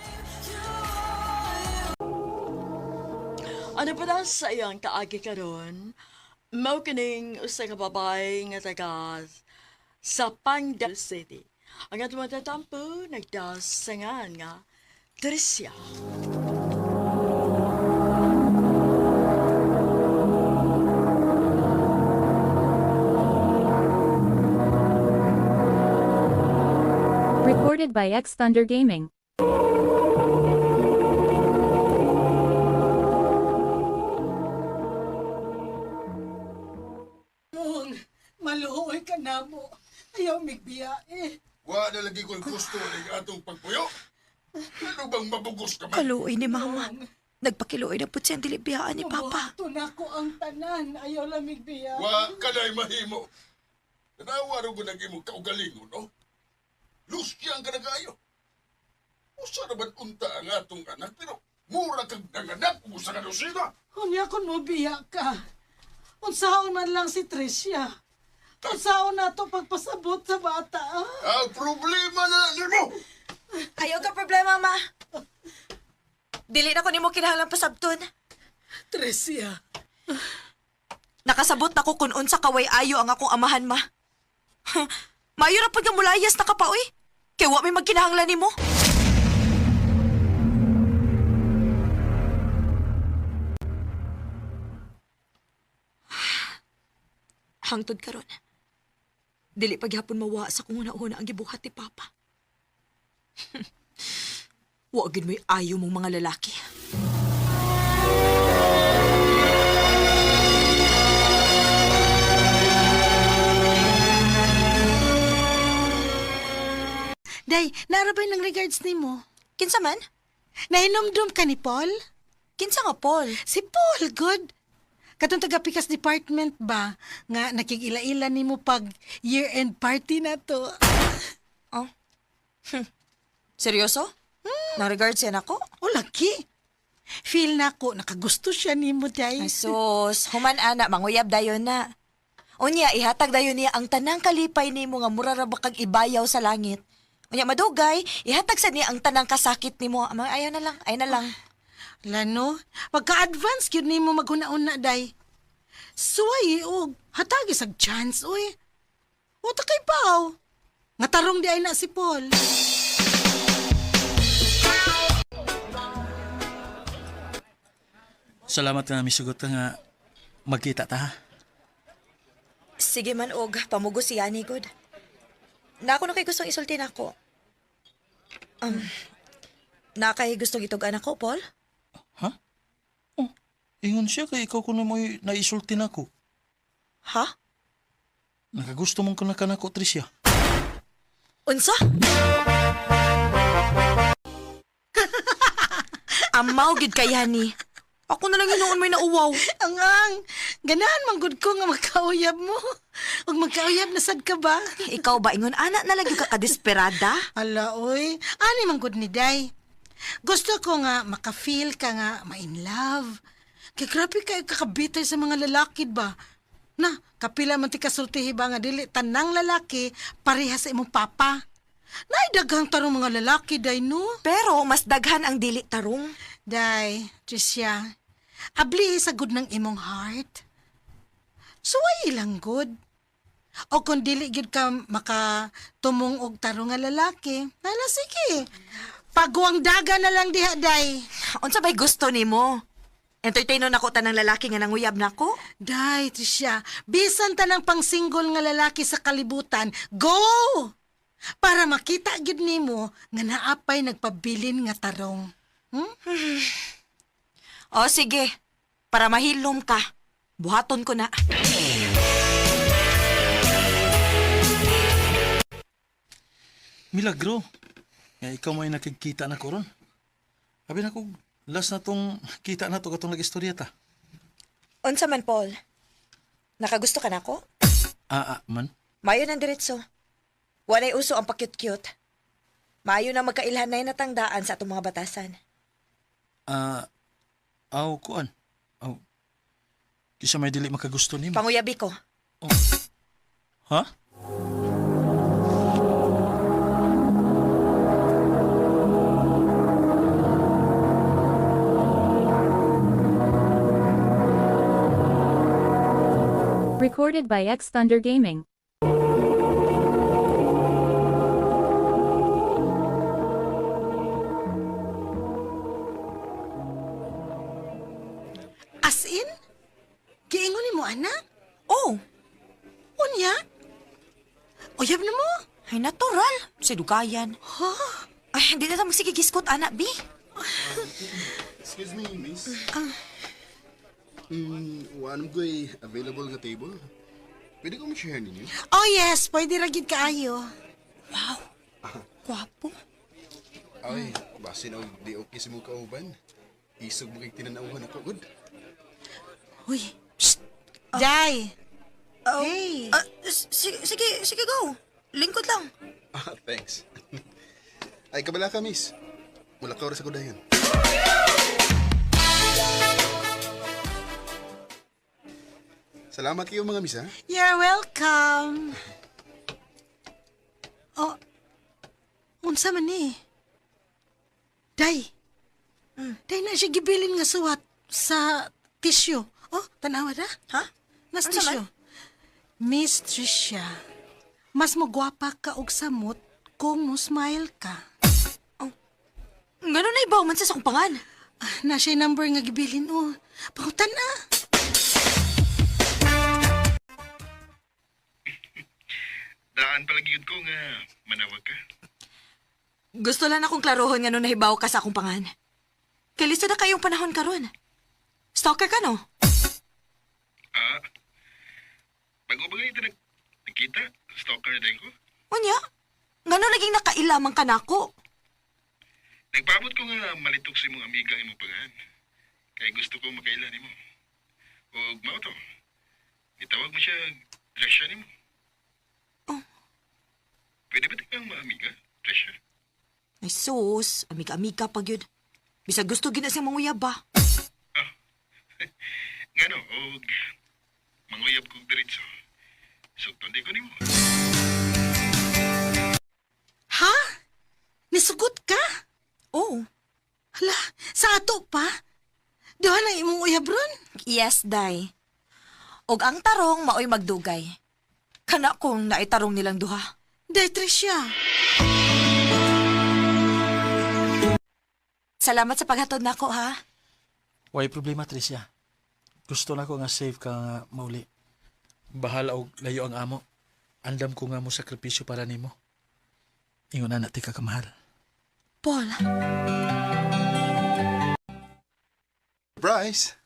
Ano pa daw sa iyang kaagi karon? Mao kining usa ka babae nga taga sa Pangdal City. Ang atong matatampo nagdasangan nga Tricia. Recorded by X Thunder Gaming. Mong, maluoy ka na mo. Ayaw migbiya eh. Wa na lagi ko'y gusto ng atong pagpuyo. Ano bang mabugos ka man? Kaluoy ni Mama. Nagpakiluoy na pud siya ang dilibiyaan ni Papa. Buhaton ako ang tanan. Ayaw lang migbiya. Wa ka na'y mahimo. Tanawa rin ko nag imong kaugalingon, no? Lusyang ka na kayo. Usa naman unta ang atong anak, pero mura kag nanganak kung usa ka lusina. Unya kun mo biya ka. Unsaon man lang si Tricia. Unsaon na to pagpasabot sa bata. Ah? Ang problema na nimo. Ayaw ka problema, Ma. Dili na ko nimo kinahanglan pasabton. Tricia. Nakasabot na ko kung unsa kaway ayo ang akong amahan, Ma. Mayo ra pud nga mulayas na ka pa, oy. Kay wa may magkinahanglan nimo. Hangtod karon. Dili paghapon mawa sa kung una-una ang gibuhat ni Papa. Wa gid mo'y ayo mong mga lalaki. Day, narabay ng regards nimo. Kinsa man? Nahinomdom ka ni Paul? Kinsa nga Paul? Si Paul, good. Katong taga Pikas Department ba nga nakig-ila-ila nimo pag year-end party na to. Oh. Seryoso? Nang regards yan ako? O laki. Feel na ko nakagusto siya nimo day. Ay, sus, human ana, manguyab dayon na. Unya, ihatag dayon niya ang tanang kalipay nimo nga mura ra ba kag ibayaw sa langit. Unya, madugay, ihatag sa niya ang tanang kasakit nimo. Amang ayaw na lang, ayaw na lang. Lano, pagka-advance gyud nimo maghuna-una day. Suway og hatagi sag chance oy. Uta kay paw. Nga tarong di ay na si Paul. Salamat nga misugot ka nga magkita ta ha. Sige man og pamugo si Yani god. Na ako na kay gustong isulti nako. Um, na kay gustong itug-an ako, Paul? Ha? Oh, ingon siya kay ikaw kuno mo'y naisulti nako. Ha? Nakagusto mong kuna kanako, Tricia. Unsa? Amaw gid kay Yani. Ako na lang hinuon may nauwaw. Ang ang, ganahan man gud ko nga magkauyab mo. Ug magkauyab na sad ka ba? Ikaw ba ingon ana na lang yung kakadesperada? Ala oy, ani man gud ni Day. Gusto ko nga maka-feel ka nga ma-in love. Kay grabe kay kakabitay sa mga lalaki ba? Na, kapila man ti kasultihi ba nga dili tanang lalaki pareha sa imong papa. Nay daghang tarong mga lalaki, day, no? Pero mas daghan ang dili tarong. Day, Tricia, abli sa good ng imong heart. Suway ilang good. O kung dili gyud ka makatumong og tarong nga lalaki, hala sige. Paguang daga na lang diha, day. Unsa bay gusto nimo? Entertainon nako tanang lalaki nga nanguyab nako? Day, Tricia, bisan tanang pang-single nga lalaki sa kalibutan, go! Para makita gyud nimo nga naapay nagpabilin nga tarong. Hmm? O sige, para mahilom ka. Buhaton ko na. Milagro. Nga ikaw may nakikita na ko ron. Abi na ko, last na tong kita na to katong nag-istorya ta. Unsa man, Paul? Nakagusto ka nako? Ah, ah, man. Mayo ng diretso. Walay uso ang pakyut-cute. Mayo na magkailhan na natangdaan sa atong mga batasan. Ah, aw, kuan. Aw. Kisa may dili makagusto nimo. Panguyabi ko. Ha? Recorded by X Thunder Gaming. As in? Giingon nimo anak? Oh, Unya? Uyab na mo? ay natural. Sa dugayan. Ha? Ay, hindi na ta magsigigiskot, ana, bi. Excuse me, miss. One ko'y available nga table. Pwede ko ma-share ninyo? Oh yes, pwede ra gid kaayo. Wow. Gwapo. Ay, basin og di okay sa mong kauban. Isog mo kay tinanawhan ako, good. Uy. Shh. Day. Oh, Hey. ah, sige, sige, go. Lingkod lang. Ah, thanks. Ay, kabala ka, miss. Mula ka oras ako dayon. Salamat kayo mga miss, ha? You're welcome. Oh, unsa man ni? Day. Day na siya gibilin nga suwat sa tissue. Oh, tanawa ra. Ha? Nas Unsa man? tissue. Miss Tricia, mas magwapa ka og samot kung mo smile ka. Ganun na ibaw man sa akong pangan. Ah, na siya number nga gibilin oh. Pangutan na. Daan palagi yun ko nga manawag ka. Gusto lang akong klarohon nga nung nahibaw ka sa akong pangan. Kay listo na kayong panahon karon. Stalker ka, no? Ah, bago ba ganito nagkita? Stalker na din ko? Unya, ngano naging nakailamang ka nako? Nagpaabot ko nga malitok sa imong amiga imong pangan. Kaya gusto ko makaila nimo. Og mao to. Gitawag mo siya Tresha nimo. Oh. Pwede ba kang maamiga, Tresha? Ay sus, amiga-amiga pag yun. Bisag gusto gina siyang manguyab ba? Ngano og manguyab kog diretso. Sugton di ko nimo. Ha? Nisugot ka? Oh. Hala, sa ato pa? Duha na imong uyab ron? Yes, day. Og ang tarong maoy magdugay. Kana kung naitarong nilang duha. Day, Tricia. Salamat sa paghatod nako ha. Way problema, Tricia. Gusto na ko nga safe ka nga mauli. Bahala og layo ang amo. Andam ko nga mo sakripisyo para nimo. Ingon na na ti ka kamahal. Paul, Surprise!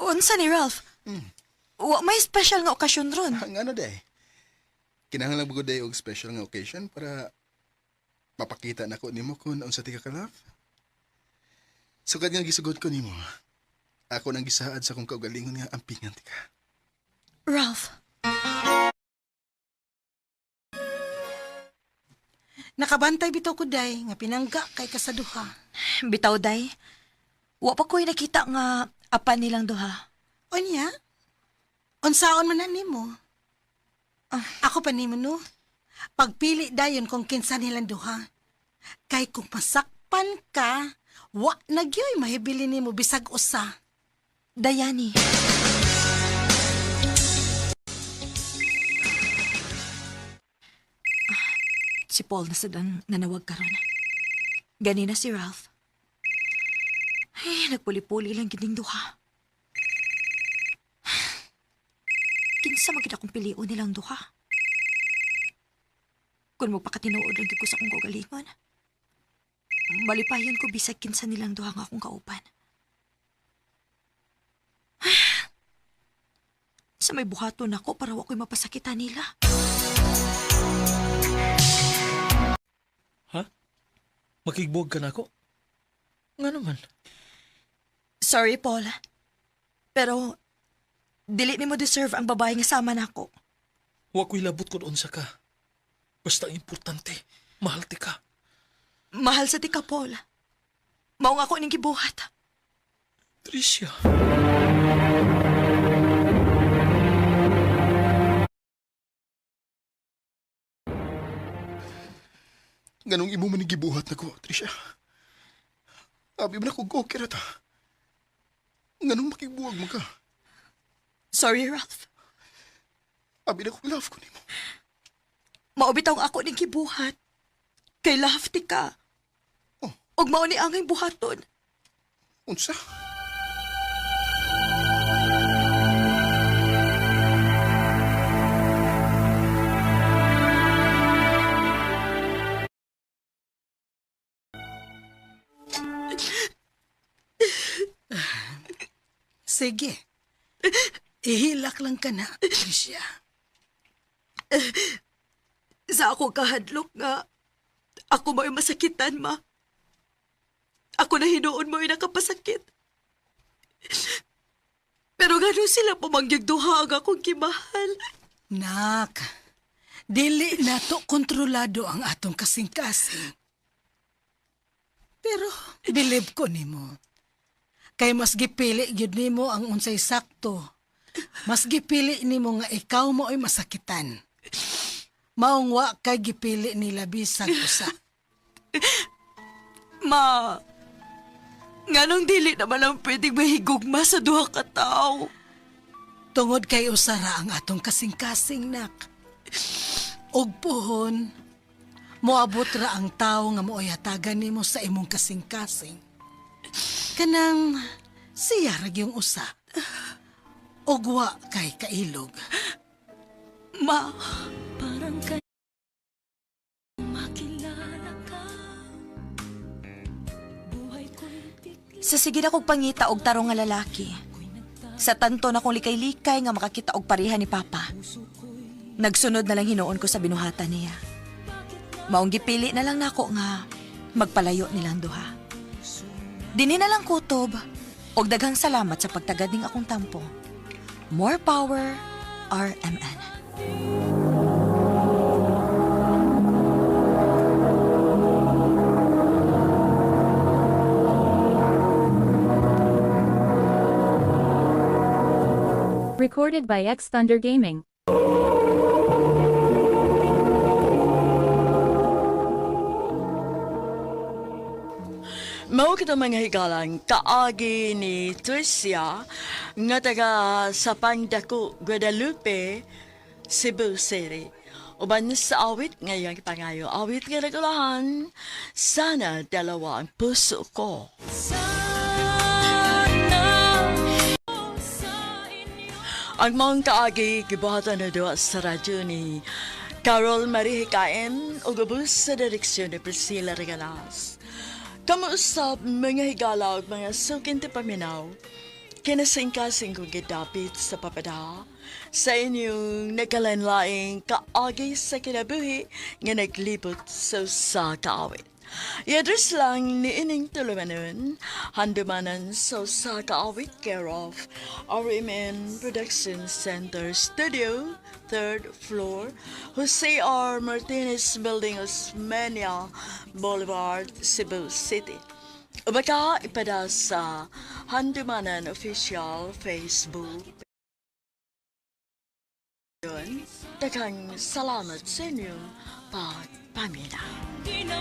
unsa ni Ralph? Wa may special nga okasyon ron. Ang ano day? Kinahanglan ba ko day og special nga occasion para mapakita nako nimo kung unsa ti ka ka-love? Sugad nga gisugot ko nimo. Ako nang gisaad sa akong kaugalingon nga ampingan ti ka. Ralph, Nakabantay bitaw ko, Day, nga pinangga kay kasaduha. bitaw day. Wa pa ko'y nakita nga apan nilang duha. Unya? Unsaon man na nimo? Ako pa nimo, no? Pagpili dayon kung kinsa nilang duha. Kay kung masakpan ka, wa na gyoy mahibili nimo bisag usa. Dayani. Ah, si Paul na sad ang nanawag karon. Ganina si Ralph. Ay, nagpuli-puli lang gining duha. Kinsa man gid akong pilion nilang duha. Kung magpakatinuod lang gid ko sa akong kaugalingon. Malipayon ko bisag kinsa nilang duha nga akong kauban. Sa may buhaton ako para wa ko'y mapasakitan nila. Ha? Makigbuwag ka na ako? Nga naman. Sorry, Paul. Pero, dili nimo deserve ang babae nga sama nako. Wa ko'y labot kung unsa ka. Basta ang importante, mahal ti ka. Mahal sa ti ka, Paul. Mao nga ako ning gibuhat. Tricia. Ganong imo man gibuhat nako, Tricia. Abi man ako okay ra ta. Nganong makigbuwag mo ka? Sorry, Ralph. Abi na kong love ko nimo. Mao bitaw ang ako ning gibuhat. Kay love ti ka. Oh. Ug mao ni angay buhaton. Unsa? Sige. Ihilak lang ka na, Tricia. Sa ako kahadlok nga ako mo'y masakitan, ma. Ako na hinuon mo'y nakapasakit. Pero gano'n sila pumangyag duha ang akong gimahal. Nak, dili nato kontrolado ang atong kasing-kasing. Pero bilib ko nimo. Kay mas gipili gyud nimo ang unsay sakto. Mas gipili nimo nga ikaw mao'y masakitan. Maong wa kay gipili nila bisag usa. Ma, nganong dili naman ang pwedeng mahigugma sa duha ka tawo? Tungod kay usara ang atong kasing-kasing, nak. Og puhon, moabot ra ang tawo nga mao'y hatagan nimo sa imong kasing-kasing. Kanang siya ra gyung usa. Og wa kay kailog. Ma, Parang kay makilala ka. Buhay ko'y bigla sa sige na kong pangita og tarong nga lalaki. Sa tanto na kong likay-likay nga makakita og pareha ni Papa. Nagsunod na lang hinuon ko sa binuhatan niya. Maong gipili na lang nako nga magpalayo nilang duha. Dini na lang kutob og daghang salamat sa pagtagad ning akong tampo. More power, RMN. Recorded by X Thunder Gaming. Mao kita mga higalang kaagi ni Tricia nga taga sa Pangdaku, Guadalupe, Cebu City. Uban sa awit ngayong pangayo, awit nga nagulahan, sana dalawa ang puso ko. Ang maong kaagi, gibuhatan na duwa sa radyo ni Carol Marie Hikain o gubos sa direksyon ni Priscilla Regalas. Kamuusap mga higala ug mga sukin ti paminaw, kinasingkasing kong gidapit sa papada sa inyong nagkalanlaing kaagi sa kinabuhi nga naglibot sa usa ka awit. I-address lang ni ining tulumanon, handumanan sa usa ka awit care of RMN Production Center Studio, third floor, Jose R. Martinez Building, Osmeña Boulevard, Cebu City. O baka ipada sa Handumanan Official Facebook. Yun. Daghang salamat sa inyong pagpaminaw.